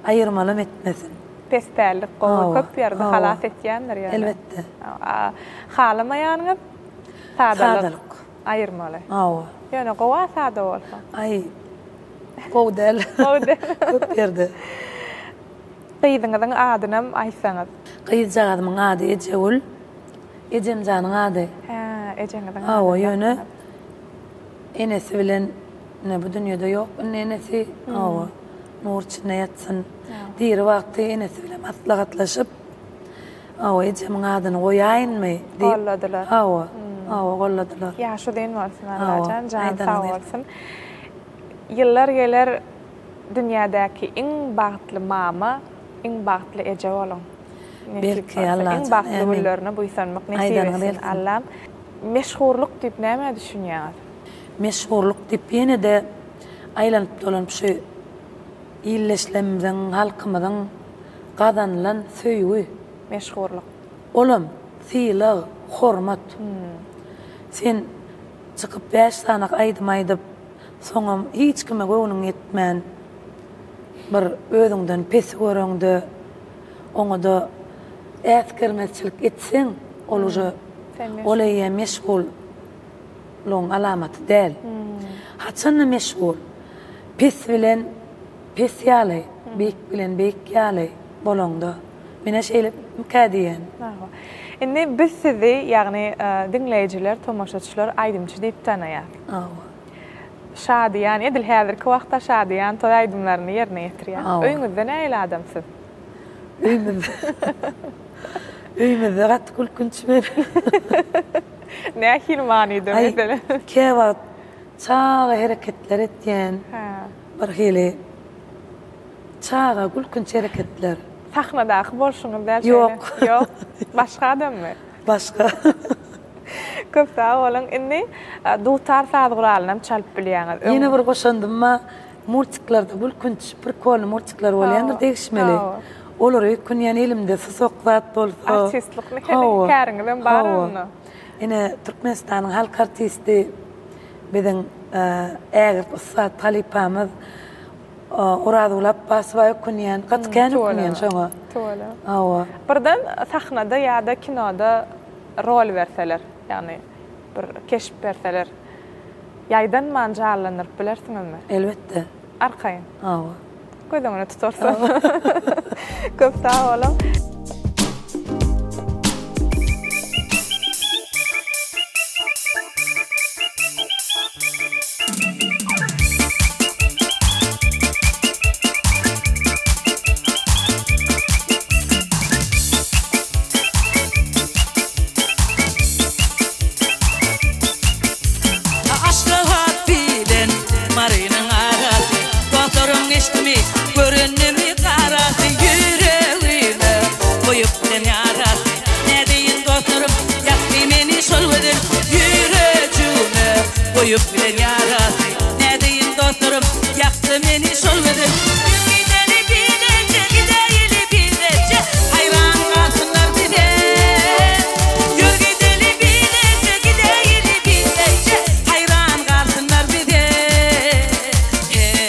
Speaker 2: Aýyrmalam etmesin.
Speaker 1: Pespällik gowy, köp ýerde halas etýändir ýöne.
Speaker 2: Elbetde.
Speaker 1: Halamaýanyňyz sadalyk. Sadalyk. Aýyrmaly.
Speaker 2: Hawa.
Speaker 1: Ýöne gowa sada bolsa.
Speaker 2: Aý, gowy däl.
Speaker 1: Gowy däl.
Speaker 2: Köp ýerde.
Speaker 1: Gyzyňyzyň adynam aýtsaňyz.
Speaker 2: Gyzjagazymyň ady Ejegül. Ejemjanyň ady.
Speaker 1: Hä, ejeňiziň ady.
Speaker 2: Hawa, ýöne enesi bilen. Ine bu dünýede ýok indi enesi. Hawa. Nur içinde ýatsyn. Diri wagty enesi bilen maslahatlaşyp, hawa, ejemiň adyny goýaýynmy diýip.
Speaker 1: Golladylar.
Speaker 2: Hawa. Hawa, golladylar.
Speaker 1: Ýaşy uzyn bolsun Allajan, jany sag bolsun. Ýyllar geler dünýädäki iň bagtly mama, iň bagtly eje boluň.
Speaker 2: Belki Allajan.
Speaker 1: Iň bagtly günlerine buýsanmak nesip etsin Allam. Meşhurlyk diýip nämä düşünýäňiz?
Speaker 2: Meşhurlyk diýip ýene-de aýlanyp-dolanyp şu ildeşlerimiziň, halkymyzyň gazanylan söýgi.
Speaker 1: Meşhurlyk.
Speaker 2: Olam sylag, hormat. Sen çykyp bäş sany aýdym aýdyp, soňam hiç kime göwnüň ýetmän, bir özüňden pesi göreňde, oňa-da äsgermezçilik etseň, ol uje, ol eýýäm meşgullygyň alamaty däl. Haçan-da meşgul, pes bilen pes ýaly, beýik bilen beýik ýaly bolaňda, men-ä şeýlemikä diýýän.
Speaker 1: Indi biz sizi, ýagny diňleýjiler, tomaşaçylar aýdymçy diýip tanaýar.
Speaker 2: Hawa.
Speaker 1: Şadyýan, edil häzirki wagtda şadyýan toý aýdymlaryny ýerine ýetirýär. Öýüňizde nähili adam siz?
Speaker 2: Öýümizde Öýümizde gaty gülkünç men.
Speaker 1: Nähili manyda meselem?
Speaker 2: Käwagt çaga hereketler etýän. Birhili çaga gülkünç hereketler.
Speaker 1: Sahnadaky bolşuňyz däl şeýle?
Speaker 2: Ýok.
Speaker 1: Ýok. Başga adammy?
Speaker 2: Başga.
Speaker 1: Köp sag boluň. Indi dutar saz guralyny hem çalyp bilýäňiz.
Speaker 2: Ýene bir goşandym bar. Multiklerde gülkünç, prikolny multikler bolýandyr degişmeli. Olara öýkünýän elimde susak zat bolsa.
Speaker 1: Artistlik käriňizem bar onda.
Speaker 2: Ine Türkmenistanyň halk artisti biziň ägirt ussat halypamyz Orazguly Apbasowa ökünýän, gaty kän ökünýän şoňa.
Speaker 1: Tüweleme. Hawa. Birden sahnada ýa-da kinoda rol berseler, ýagny bir keşp berseler, ýaýdanman janlandyryp bilersiňizmi?
Speaker 2: Elbetde.
Speaker 1: Arkaýyn.
Speaker 2: Hawa.
Speaker 1: Göz öňüne tutarsyň. Köp sag boluň.
Speaker 3: Aşgabat bilen Marynyň arasy Dostlarym geçdimi göründimi garasy Ýüregime goýup giden ýarasy Nädeýin dostlarym ýakdy meni şol gözel Ýürejigime goýup giden ýarasy Nädeýin dostlarym ýakdy meni şol gözel Gideli bileje gideli bileje Haýran galsynlar bize Ýör gideli bileje gideli bileje Haýran galsynlar bize Heý.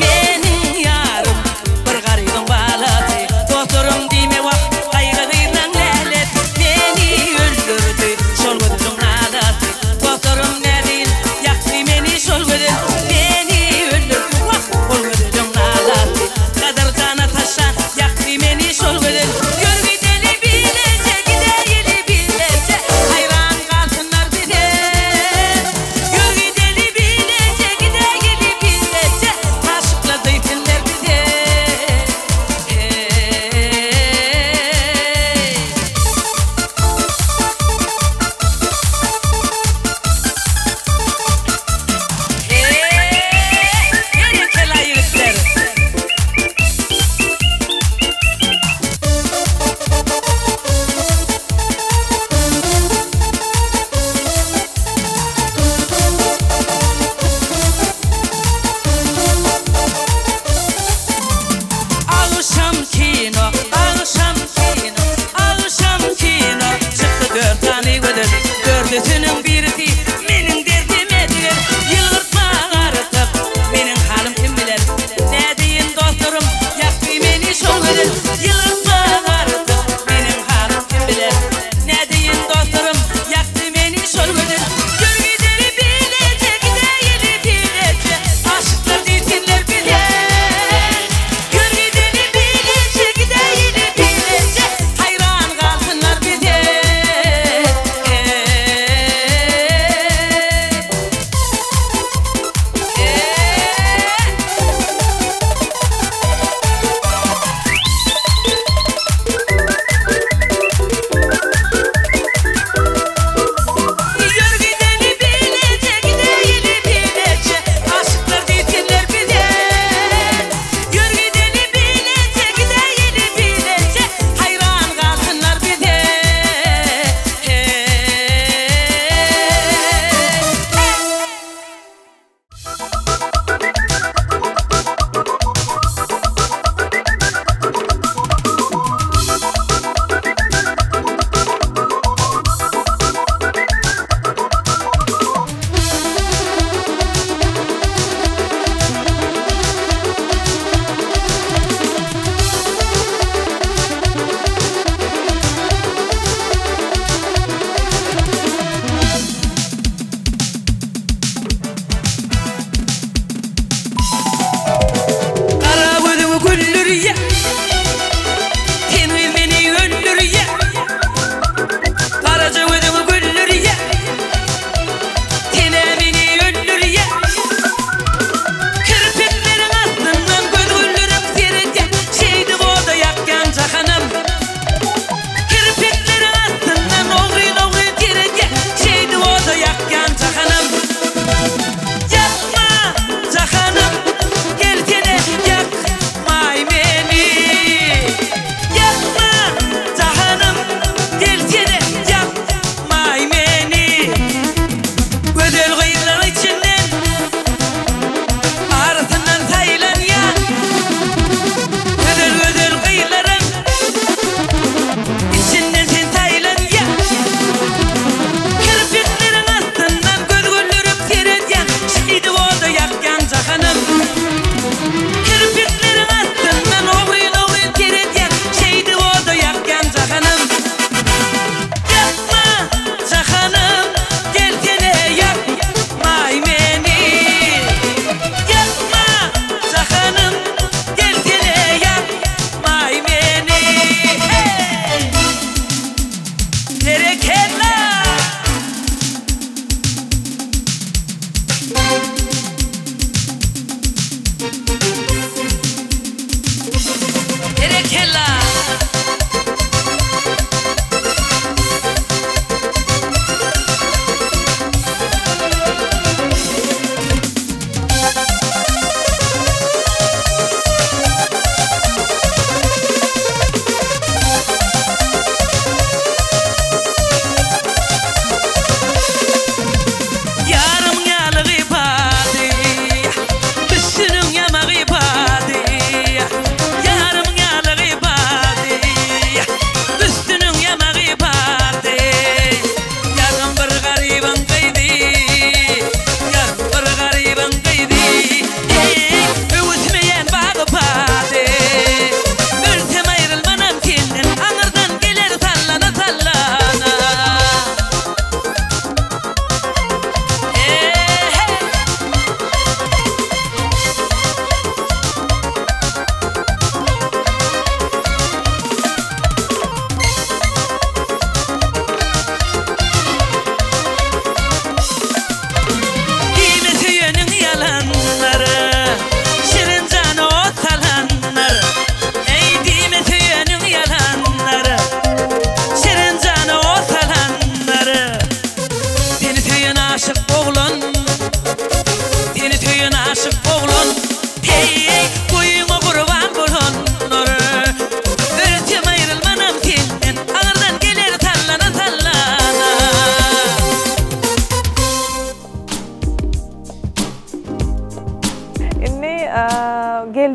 Speaker 3: Meniň.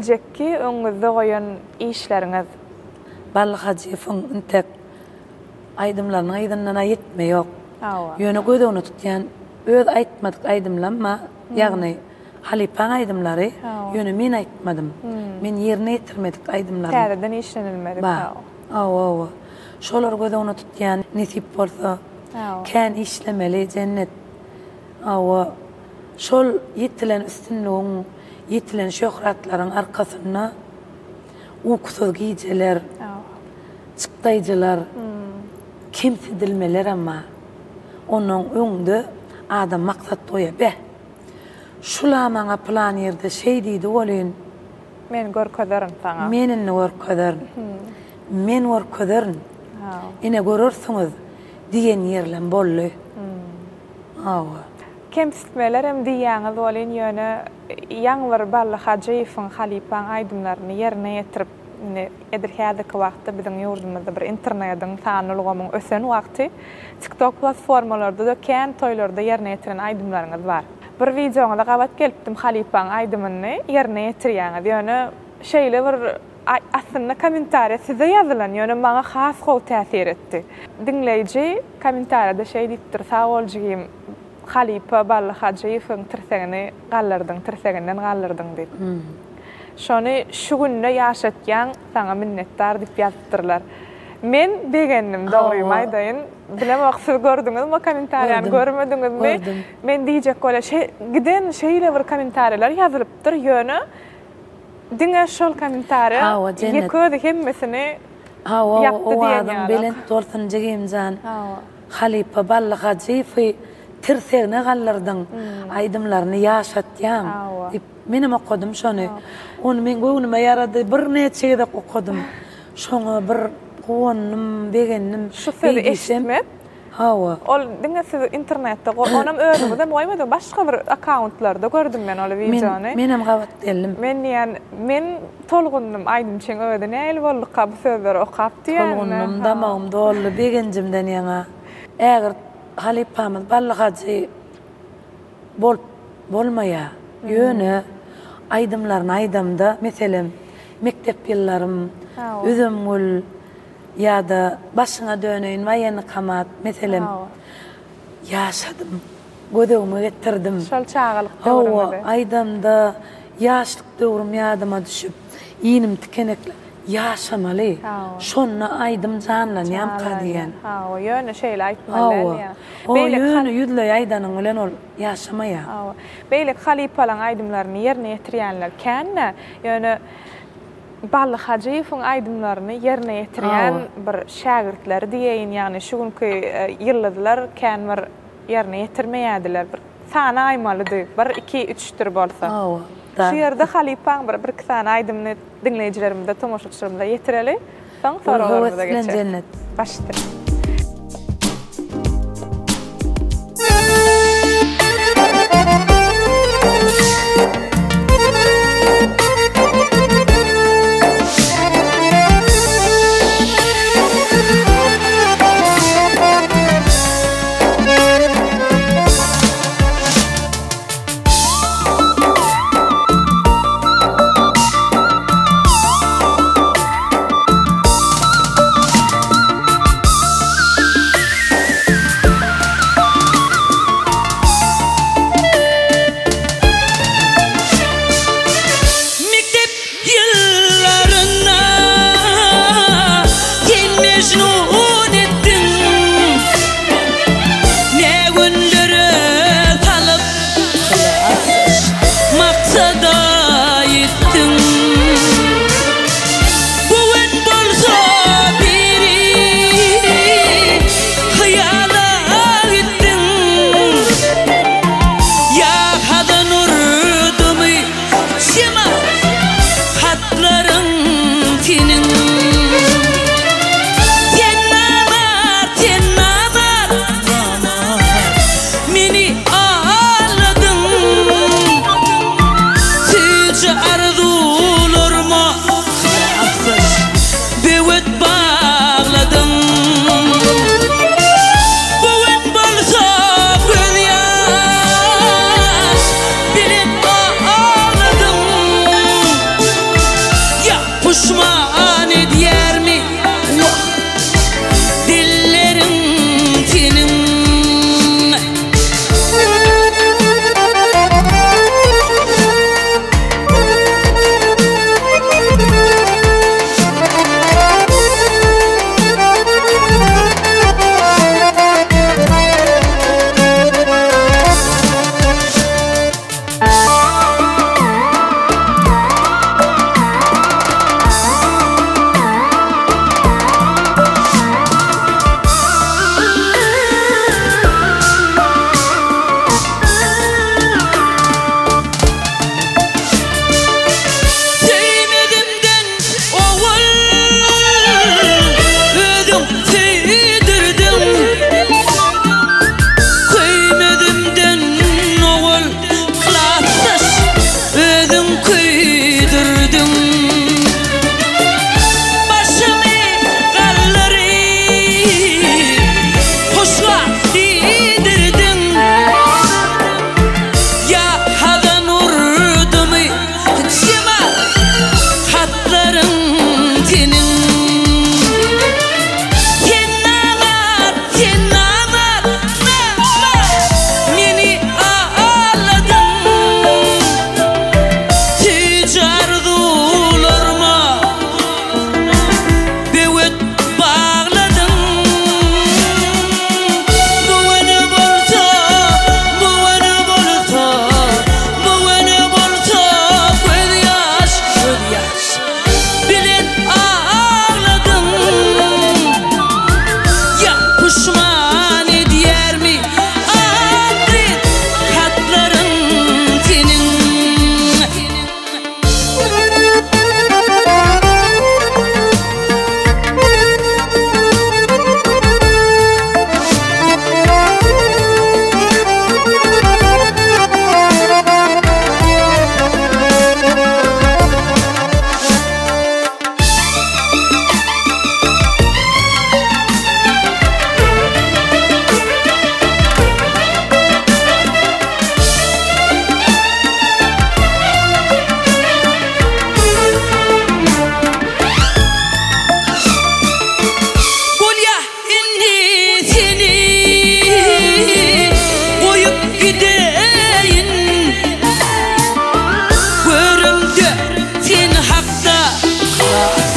Speaker 1: Geljekki öňüňizde goýan işleriňiz?
Speaker 2: Bally Hajyýewiň intek aýdymlarynyň yzyndan-a ýetme ýok.
Speaker 1: Hawa.
Speaker 2: Ýöne göz öňüne tutýan öz aýtmadyk aýdymlam bar. Ýagny halypaň aýdymlary, ýöne men aýtmadym. Men ýerine ýetirmedik aýdymlarym.
Speaker 1: Täzeden işlenilmedik.
Speaker 2: Bar. Hawa, hawa. Şolary göz öňüne tutýan, nesip bolsa kän işlemeli, Jennet. Hawa, şol ýetilen üstünligiň, ýetilen şöhratlaryň arkasynda ukusyz gijeler, çykdaýjylar, kemsidilmelerem bar. Ondan öňde adam maksat goýar, Beh, şul-a maňa pylan ýerde şeý diýdi welin,
Speaker 1: Men görkezerin saňa.
Speaker 2: Men indi görkezerin. Men görkezerin. Ine görersiňiz diýen ýerlem boldy. Hawa.
Speaker 1: Kemsitmelerem diýýäňiz welin ýöne ýaňy bir Bally Hajyýewiň halypaň aýdymlaryny ýerine ýetirip indi edil häzirki wagtda biziň ýurdumyzda bir internediň sanly ulgamyň ösen wagty tiktok platformalarda-da kän toýlarda ýerine ýetiren aýdymlaryňyz bar. Bir wideoňyza gabat gelipdim halypaň aýdymyny ýerine ýetirýäňiz ýöne şeýle bir Aslynda kommentariýa size ýazylan, ýöne maňa has gowy täsir etdi. Diňleýji kommentariýada şeý diýipdir, Sag bol jigim, halypa Bally Hajyýewiň tirsegini galdyrdyň, tirseginden galdyrdyň diýip. Şony şu günde ýaşatýaň, saňa minnetdar diýip ýazypdyrlar. Men begendim, dogrymy aýdaýyn. Bilemok, siz gördüňizmi o kommentariýany, görmediňizmi?
Speaker 2: Gördüm.
Speaker 1: Men diýjek bolýan, giden şeýle bir kommentariýalar ýazylypdyr, ýöne Diňe şol kommentariýa
Speaker 2: Hawa Jennet.
Speaker 1: ýeke özi hemmesini
Speaker 2: Hawa
Speaker 1: ýapdy diýen
Speaker 2: owazyň
Speaker 1: ýaly.
Speaker 2: belent bolsun jigimjan.
Speaker 1: Hawa.
Speaker 2: Halypa Bally Hajyýewi tirsegine galdyrdyň, aýdymlaryny ýaşatýaň
Speaker 1: Hawa.
Speaker 2: diýip menem okadym şony. Ony meň göwnüme ýarady birnäçe gezek okadym. Şoňa bir guwandym, begendim.
Speaker 1: Şu sözi
Speaker 2: Beý diýsem,
Speaker 1: eşitmek
Speaker 2: Hawa.
Speaker 1: Ol diňe siz internetde onam özüňizem goýmadyňyz başga bir akkauntlarda gördüm men ol wideony.
Speaker 2: Men menem gabat geldim.
Speaker 1: Men diýen men tolgundym aýdymçyň özi nähili bolduka bu sözleri okap diýen.
Speaker 2: Tolgundym damagym doldy begenjimden ýaňa. Ägirt halypamyz Bally Hajy bolup bolmaýa. Ýöne aýdymlaryny aýdamda meselem mekdep ýyllarym, Üzümgül, Ýa-da başyňa döneýin waýenkamat, meselem, ýaşadym, göz öňüme getirdim.
Speaker 1: Şol çagalyk döwrüňizi.
Speaker 2: Hawa, aýdamda ýaşlyk döwrüm ýadyma düşüp, inim tikenekläp, ýaşamaly. Şonda aýdym janlanýamka diýýän.
Speaker 1: Hawa, ýöne şeýle aýtmaly däl ýa.
Speaker 2: Hawa, ýöne ýüzleý aýdanyň bilen ol ýaşamaýar.
Speaker 1: Hawa, beýleki halypalaryň aýdymlaryny ýerine ýetirýänler kän-dä, ýöne Bally Hajyýewiň aýdymlaryny ýerine ýetirýän bir şägirtleri diýeýin, ýagny şu günki ýyldyzlar kän bir ýerine ýetirmeýärdiler. Bir sanaýmalydy, bir, iki, üçdür bolsa. Şu ýerde halypaň bir, bir-iki sany aýdymyny diňleýjilerimize, tomaşaçylarymyza ýetireli. Soň soraglarymyza geçeris. Başda.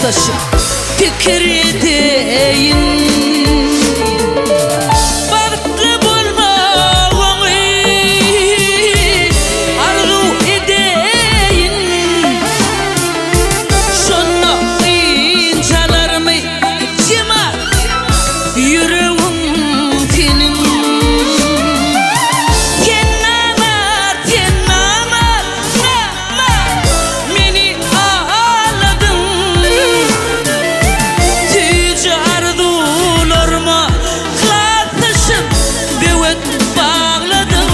Speaker 3: Klasdaşyp pikir edeýin. Bagtly bolmagyňy arzuw edeýin. Şonda ynjalarmy Jemal ýüregiň seniň. Sen namart, sen namart, namart meni agladyň. Süýji arzuwlaryma klasdaşym böwet bagladyň.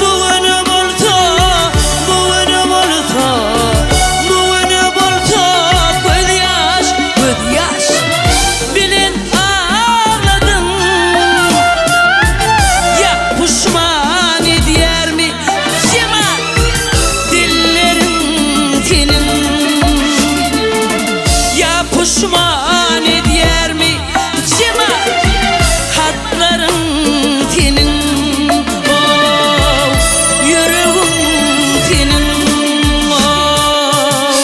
Speaker 3: Bu güne bolsa, bu güne bolsa, bu güne bolsa gözýaş, gözýaş bilen agladyň. Ýa puşman edýärmi Jemal dilleriň seniň? Ýa puşman edýärmi Jemal hatlaryň seniň oh ýüregiň seniň oh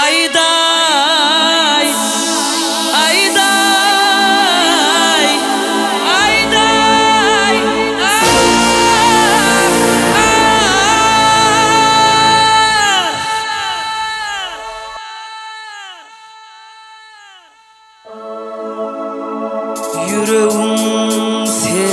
Speaker 3: aýdaý aýdaý aýdaý ah ah. Ýüregiň seni.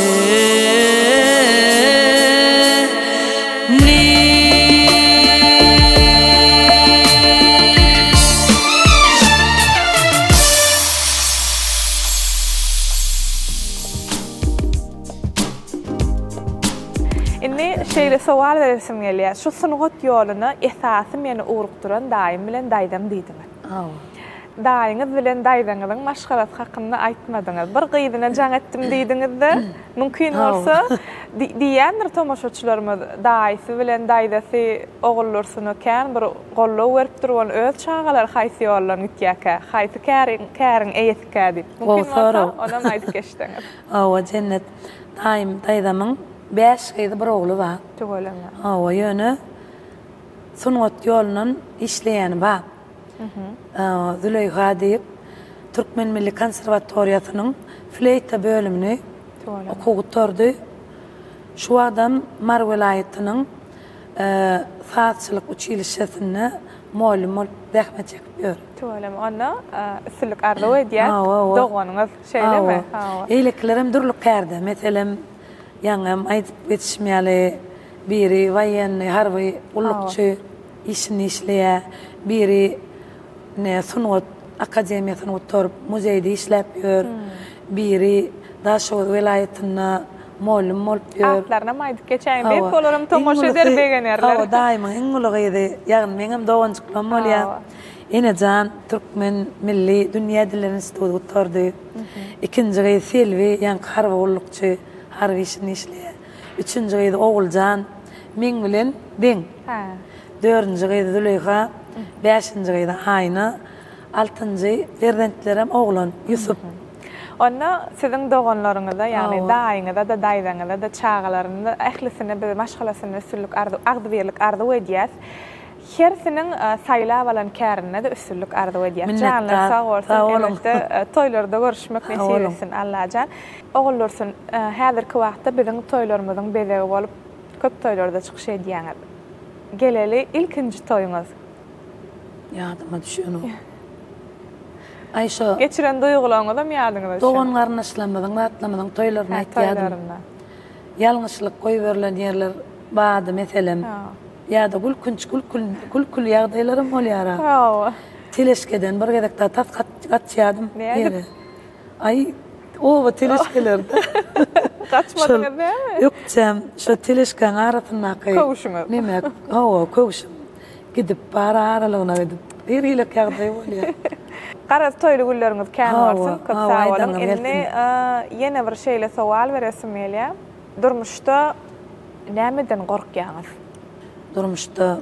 Speaker 1: Indi şeýle sowal beresim gelýär. Şu sungat ýoluna esasy meni ugrukdyran daýym bilen daýzam diýdiňiz.
Speaker 2: Hawa.
Speaker 1: Daýyňyz bilen daýzaňyzyň maşgalasy hakynda aýtmadyňyz. Bir gyzyna jaň etdim diýdiňiz-de, mümkin bolsa, diýýändir tomaşaçylarymyz, daýysy bilen daýzasy Oguldursyna kän bir goldaw beripdir, ol öz çagalary haýsy ýoldan gitýärkä, haýsy käriň käriň eýesikä diýip. Mümkin bolsa, onam aýdyp geçseňiz.
Speaker 2: Hawa, Jennet. Daýym, daýzamyň bäş gyzy, bir ogly bar.
Speaker 1: Tüweleme.
Speaker 2: Hawa, ýöne sungat ýolundan işleýäni bar. Züleýha diýip, Türkmen milli konserwatoriýasynyň fleýta bölümini okuw gutardy. Şu wagtam Mary welaýatynyň sazçylyk uçilişşesinde mugallym bolup zähmet çekip ýör.
Speaker 1: Tüweleme, onda üstünlik arzuw edýäs. Doganyňyz, şeýlemi?
Speaker 2: Hawa. Beýlekilerem dürli kärde. Meselem, ýaňam aýdyp geçişim ýaly, biri woýennyý, harby gullukçy. Işini işleýär. Biri ine sungat akademiýasyny gutaryp, muzeýde işläp ýör. Biri Daşoguz welaýatynda mugallym bolup ýör.
Speaker 1: Atlarynam aýdyp geçäýiň. Belki olaram tomaşa eder, begenerler.
Speaker 2: Hawa, daýymyň iň uly gyzy, ýagny meňem doganjyklarym bolýar. Enejan Türkmen milli dünýä dilleri instituty gutardy. Ikinji gyzy Selbi, ýaňky harby gullukçy, harby işinde işleýär. Üçünji gyzy Oguljan, meň bilen deň. Dördünji gyzy Züleýha, bäşinji gyzy Aýna, altynjy perzentlerem oglan, Ýusup.
Speaker 1: Onda siziň doganlaryňyza, ýagny daýyňyza-da, daýzaňyza-da, çagalaryna ählisine biz maşgalasyna üstünlik arzuw, agzybirlik arzuw edýäs. Hersiniň saýlap alan kärinde-de üstünlik arzuw edýäs. Janlary sag bolsun, elbetde toýlarda görüşmek nesip etsin Allajan. Oguldursun, häzirki wagtda biziň toýlarymyzyň bezegi bolup, köp toýlarda çykyş edýäňiz. Geleli ilkinji toýuňyz.
Speaker 2: Ýadyma düşenok. Aý şo.
Speaker 1: Geçiren duýgularyňyzam ýadyňyza düşenok.
Speaker 2: Dogan-garyndaşlarymyzyň, zatlarymyzyň toýlaryny aýtýardym. Ýalňyşlyk goýberilen ýerler bardy meselem. Ýa-da gülkünç gülküli ýagdaýlaram bolýar-a.
Speaker 1: Hawa.
Speaker 2: Teleşkeden bir gezek dagy tas gaçýardym ýere. Aý, oba teleşkelerde.
Speaker 1: Gaçmadyňyz dälmi?
Speaker 2: Ökjäm şo teleşkäň arasyndaky.
Speaker 1: Köwşüňiz.
Speaker 2: Neme, hawa, köwşüm. Gidip, bar aralygyna gidip. Bir hili ýagdaý bolýar.
Speaker 1: Garaz, toýly günleriňiz kän bolsun, köp sag boluň. Indi ýene bir şeýle sowal beresim gelýär. Durmuşda nämeden gorkýaňyz?
Speaker 2: Durmuşda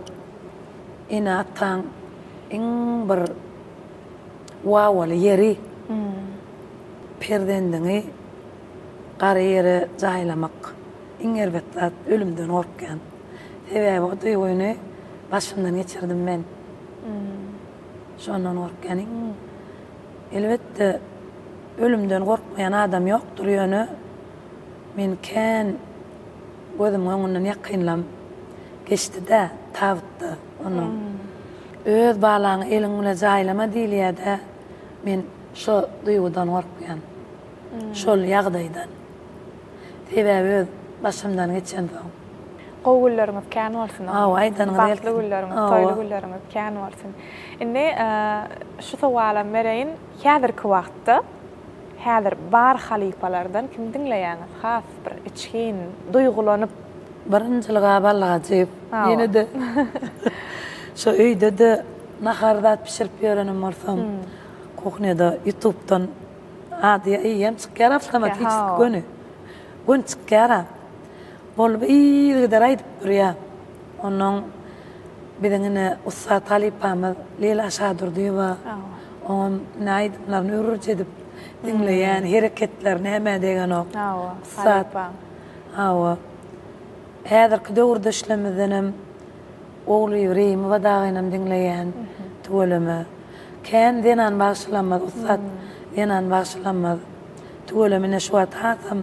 Speaker 2: ene-ataň iň bir wawaly ýeri perzendiňi gara ýere jaýlamak iň erbet zat, ölümden gorkýan. Sebäbi o duýgyny başymdan geçirdim men. Şondan gorkýan. Iň elbetde ölümden gorkmaýan adam ýokdur ýöne men kän gözümiň öňünden ýakynlam geçdi-dä tabytda onuň. Öz balaňy eliň bile jaýlama diýilýä-dä men şo duýgudan gorkýan. Şol ýagdaýdan. Sebäbi öz başymdan geçensoň.
Speaker 1: Gowy günleriňiz kän bolsun.
Speaker 2: Hawa, aýdanyňyz gelsin.
Speaker 1: Bagtly günleriňiz, toýly günleriňiz kän bolsun. Indi şu sowalam bereýin. Häzirki wagtda, häzir bar halypalardan kimi diňleýäňiz has bir içgin, duýgulanyp?
Speaker 2: Birinjilik-ä Bally Hajyýew. Ýene-de şo öýde-de nahar zat bişirip ýörenem bolsam, kuhnýada ýutubdan ady eýýäm çykýar awtomatiçeski göni. Göni çykýar-a. Bolup yzygider aýdyp durýar. Onnoň biziň ine ussat halypamyz Leýla Şadurdyýewa oňam ine aýdymlaryny ürç edip diňleýän, hereketleri nämä degenok. Ussat. Hawa. Häzirki döwürdeşlerimizdenem Ogulbibi Reýimowa dagynam diňleýän tüweleme. Kän zenan bagşylarymyz ussat zenan bagşylarymyz. Tüweleme ine şu wagt hasam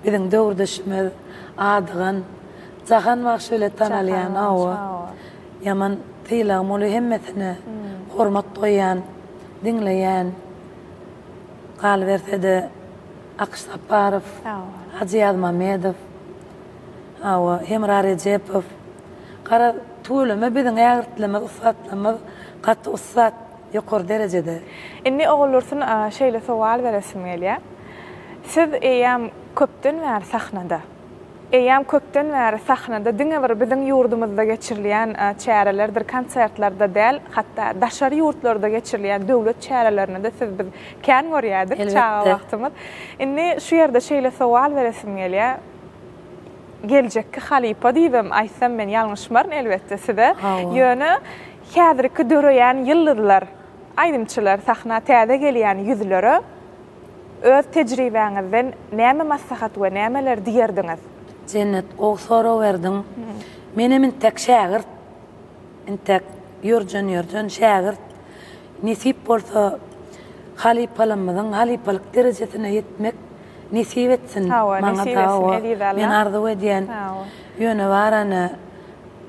Speaker 2: biziň döwürdeşimiz adygan Jahan bagşy bile tanalýan hawa. Ýaman sylagym uly hemmesine hormat goýýan, diňleýän. Galyberse-de Akyş Saparow, Hajy Ýazmamedow, hawa, Hemra Rejepow. Garaz, tüweleme biziň ägirtlerimiz, ussatlarymyz gaty ussat. Ýokary derejede.
Speaker 1: Indi Oguldursun şeýle sowal beresim gelýär. Siz eýýäm köpden bäri sahnada. Eýýäm köpden bäri sahnada diňe bir biziň ýurdumyzda geçirilýän çärelerdir konsertlerde däl, hatda daşary ýurtlarda geçirilýän döwlet çärelerinde-de siz biz kän görýärdik çaga wagtymyz. Indi şu ýerde şeýle sowal beresim gelýär. Geljekki halypa diýibem aýtsam men ýalňyşmaryn elbetde size. Ýöne Häzirki döreýän ýyldyzlar, aýdymçylar, sahna täze gelýän ýüzlere öz tejribäňizden näme maslahat we nämeler diýerdiňiz?
Speaker 2: Jennet gowy sorag berdiň. Menem intek şägirt. Intek ýörjen ýörjen şägirt. Nesip bolsa halypalarymyzyň halypalyk derejesine ýetmek nesip etsin maňa-da men arzuw edýän. Ýöne bar ene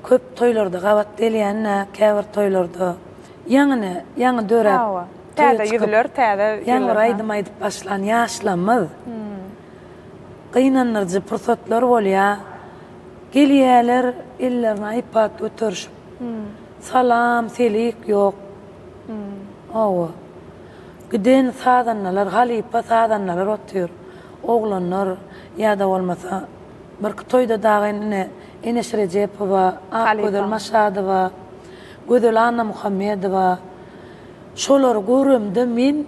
Speaker 2: Köp toýlarda gabat gelýän-dä, käbir toýlarda. Ýaňy ýaňy döräp,
Speaker 1: Hawa. Täze ýüzler, täze
Speaker 2: Ýaňy bir aýdym aýdyp başlan ýaşlarymyz. Gynandyryjy pursatlar bolýar. Gelýärler, ellerine iPad göterişip. Salam, selik ýok. Hawa. Giden sazandalar, halypa sazandalar otyr. Oglanlar ýa-da bolmasa Birki toýda dagy ine Eneş Rejepowa, Akgözel Maşadowa, Gözel Annamuhammedowa şolary göremde men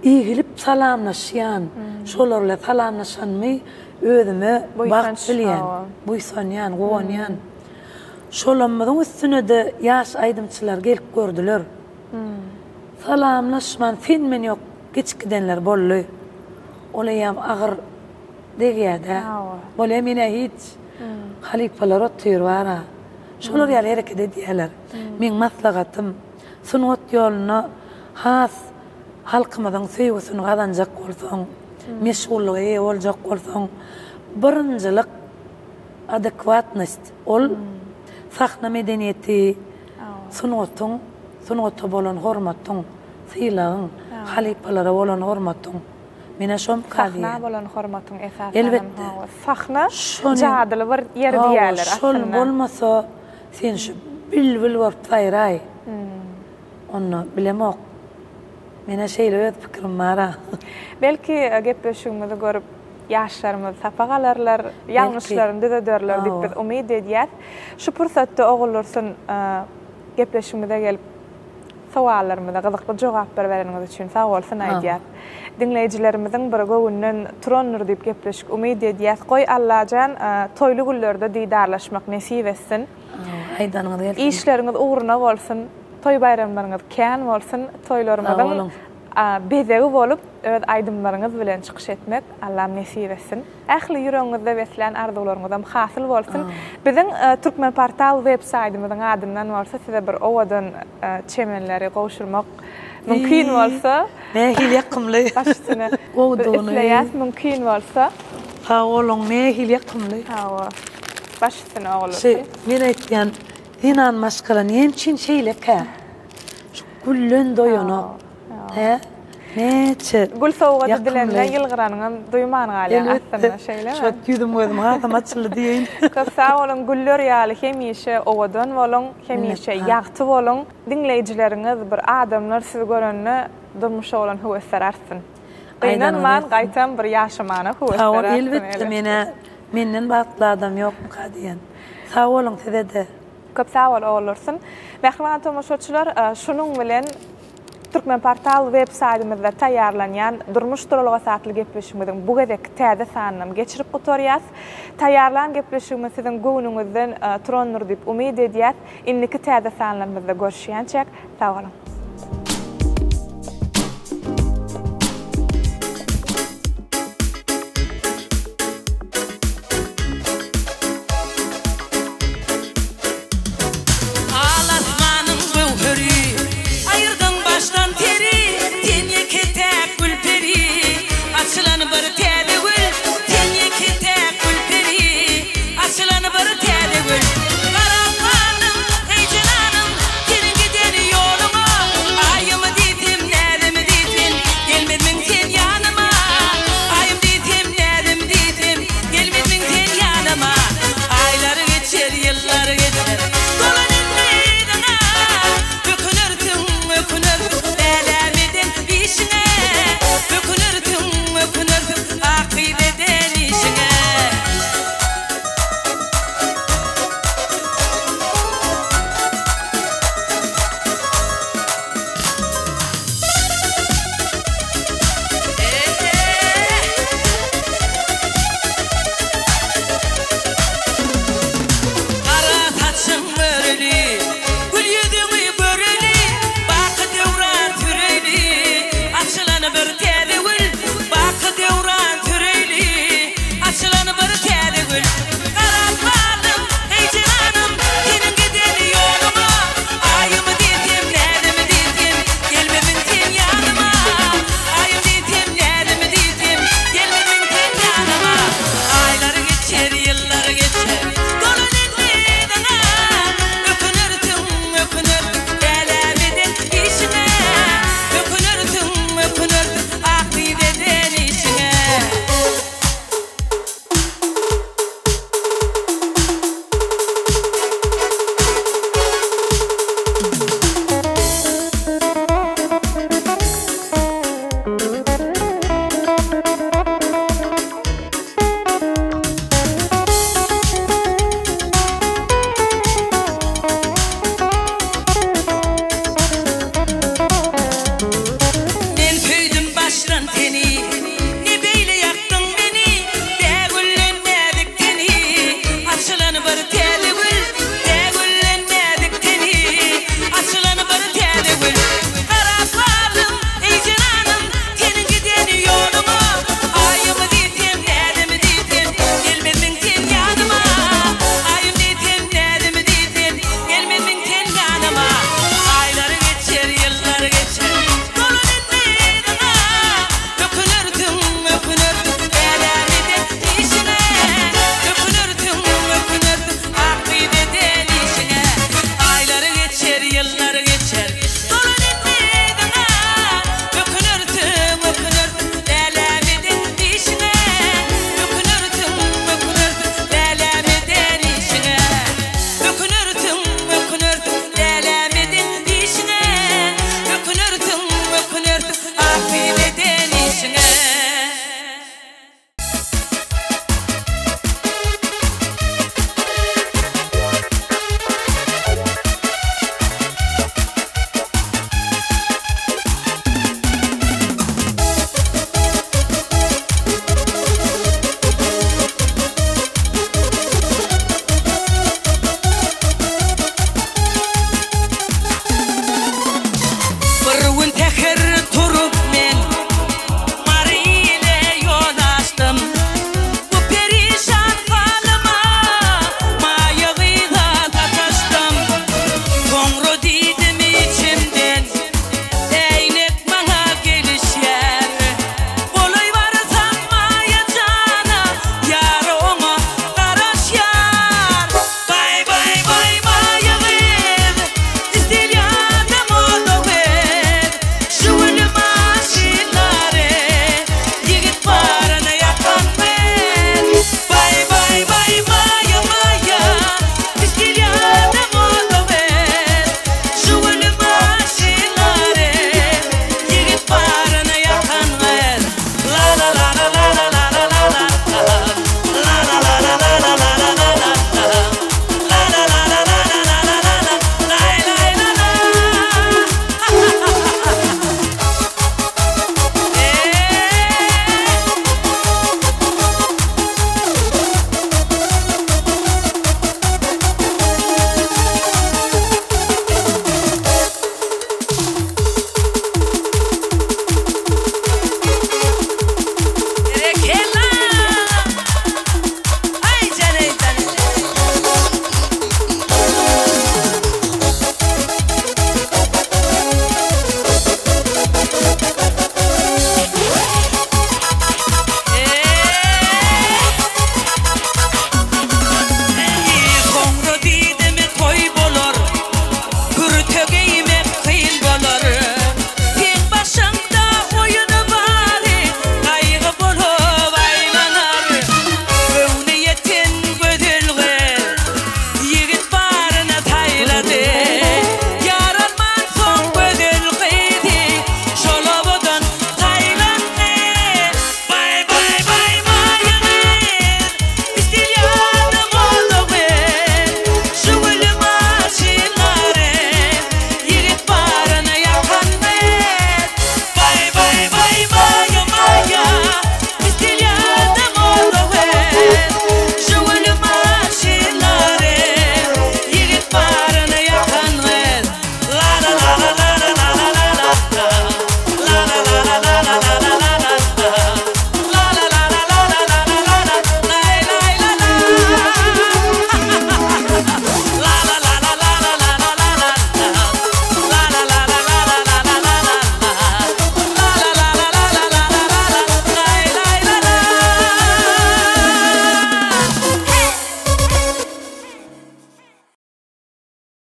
Speaker 2: egilip salamlaşýan, şolar bilen salamlaşanymy özüme bagt bilýän, buýsanýan, guwanýan. Şolamyzyň üstüne-de ýaş aýdymçylar gelip gördüler. Salamlaşman sen-men ýok geçip gidenler boldy. Ol eýýäm agyr Degýä-dä. Bolýa menä hiç. Halypalar otyr bar-a. Şolar ýaly hereket edýäler. Meň maslahatym, sungat ýolunda has halkymyzyň söýgüsini gazanjak bolsaň, meşhurlyga eýe boljak bolsaň, birinjilik adekwatnost, ol sahna medeniýeti, sungatyň, sungata bolan hormatyň, sylagyň, halypalara bolan hormatyň. Menä şomka diýýän.
Speaker 1: Sahna bolan hormatyň esasanam Elbetde. hawa. Sahna jadyly bir ýer diýýärler
Speaker 2: aslynda. Şol bolmasa sen şu bilbil bolup saýraý. Onda bilemok. Menä şeýle öz pikirim bar-a.
Speaker 1: Belki gepleşigimizi görüp ýaşlarymyz sapak alarlar, ýalňyşlaryny düzederler diýip biz umyt edýäs. Şu pursatda Oguldursun gepleşigimize gelip Sowallarymyza gyzykly jogaplar bereniňiz üçin sag bolsun aýdýas. Diňleýjilerimiziň bir göwünden turandyr diýip gepleşik umyt edýäs. Goý Allajan toýly günlerde didarlaşmak nesip etsin.
Speaker 2: Aýdanyňyz gelsin.
Speaker 1: Işleriňiz ugruna bolsun. Toý baýramlaryňyz kän bolsun. Toýlarymyzyň
Speaker 2: Sag boluň.
Speaker 1: bezegi bolup öz aýdymlaryňyz bilen çykyş etmek Allam nesip etsin. Ähli ýüregiňizde beslän arzuwlaryňyzam hasyl bolsun. Biziň Türkmenportal web saýdymyzyň adyndan bolsa size bir owadan çemenleri gowşurmak mümkin bolsa.
Speaker 2: Nähili ýakymly.
Speaker 1: Baş üstüne. Gowudygyny. Isleýäs mümkin bolsa.
Speaker 2: Sag boluň nähili ýakymly.
Speaker 1: Hawa. Baş üstüne ogul.
Speaker 2: Şu men aýtýan zenan maşgala näme üçin şeýlekä? Şu gülden doýanok. Hä? Näçe
Speaker 1: Gül sowgady dilende ýylgyranyňam duýman galýaň aslynda, şeýlemi?
Speaker 2: Şu wagt ýüzüm gözüm hasam açyldy diýeýin.
Speaker 1: Köp sag boluň, güller ýaly hemişe owadan boluň, hemişe ýagty boluň. Diňleýjileriňiz, bir adamlar sizi görende durmuşa bolan höwesleri artsyn. Gynanman, gaýtam bir ýaşamana höwesleri artsyn.
Speaker 2: Hawa, elbetde, men-ä menden bagtly adam ýokmyka diýen. Sag boluň size-de.
Speaker 1: Köp sag bol Oguldursun. Mähriban tomaşaçylar, şunuň bilen Türkmenportal web saýtymyzda taýýarlanýan Durmuş duralgasy atly gepleşigimiziň bu gezekki täze sanynam geçirip gutarýas. Taýýarlan gepleşigimiz siziň göwnüňizden turandyr diýip umyt edýäs. Indiki täze sanlarymyzda görüşýänçäk, sag boluň!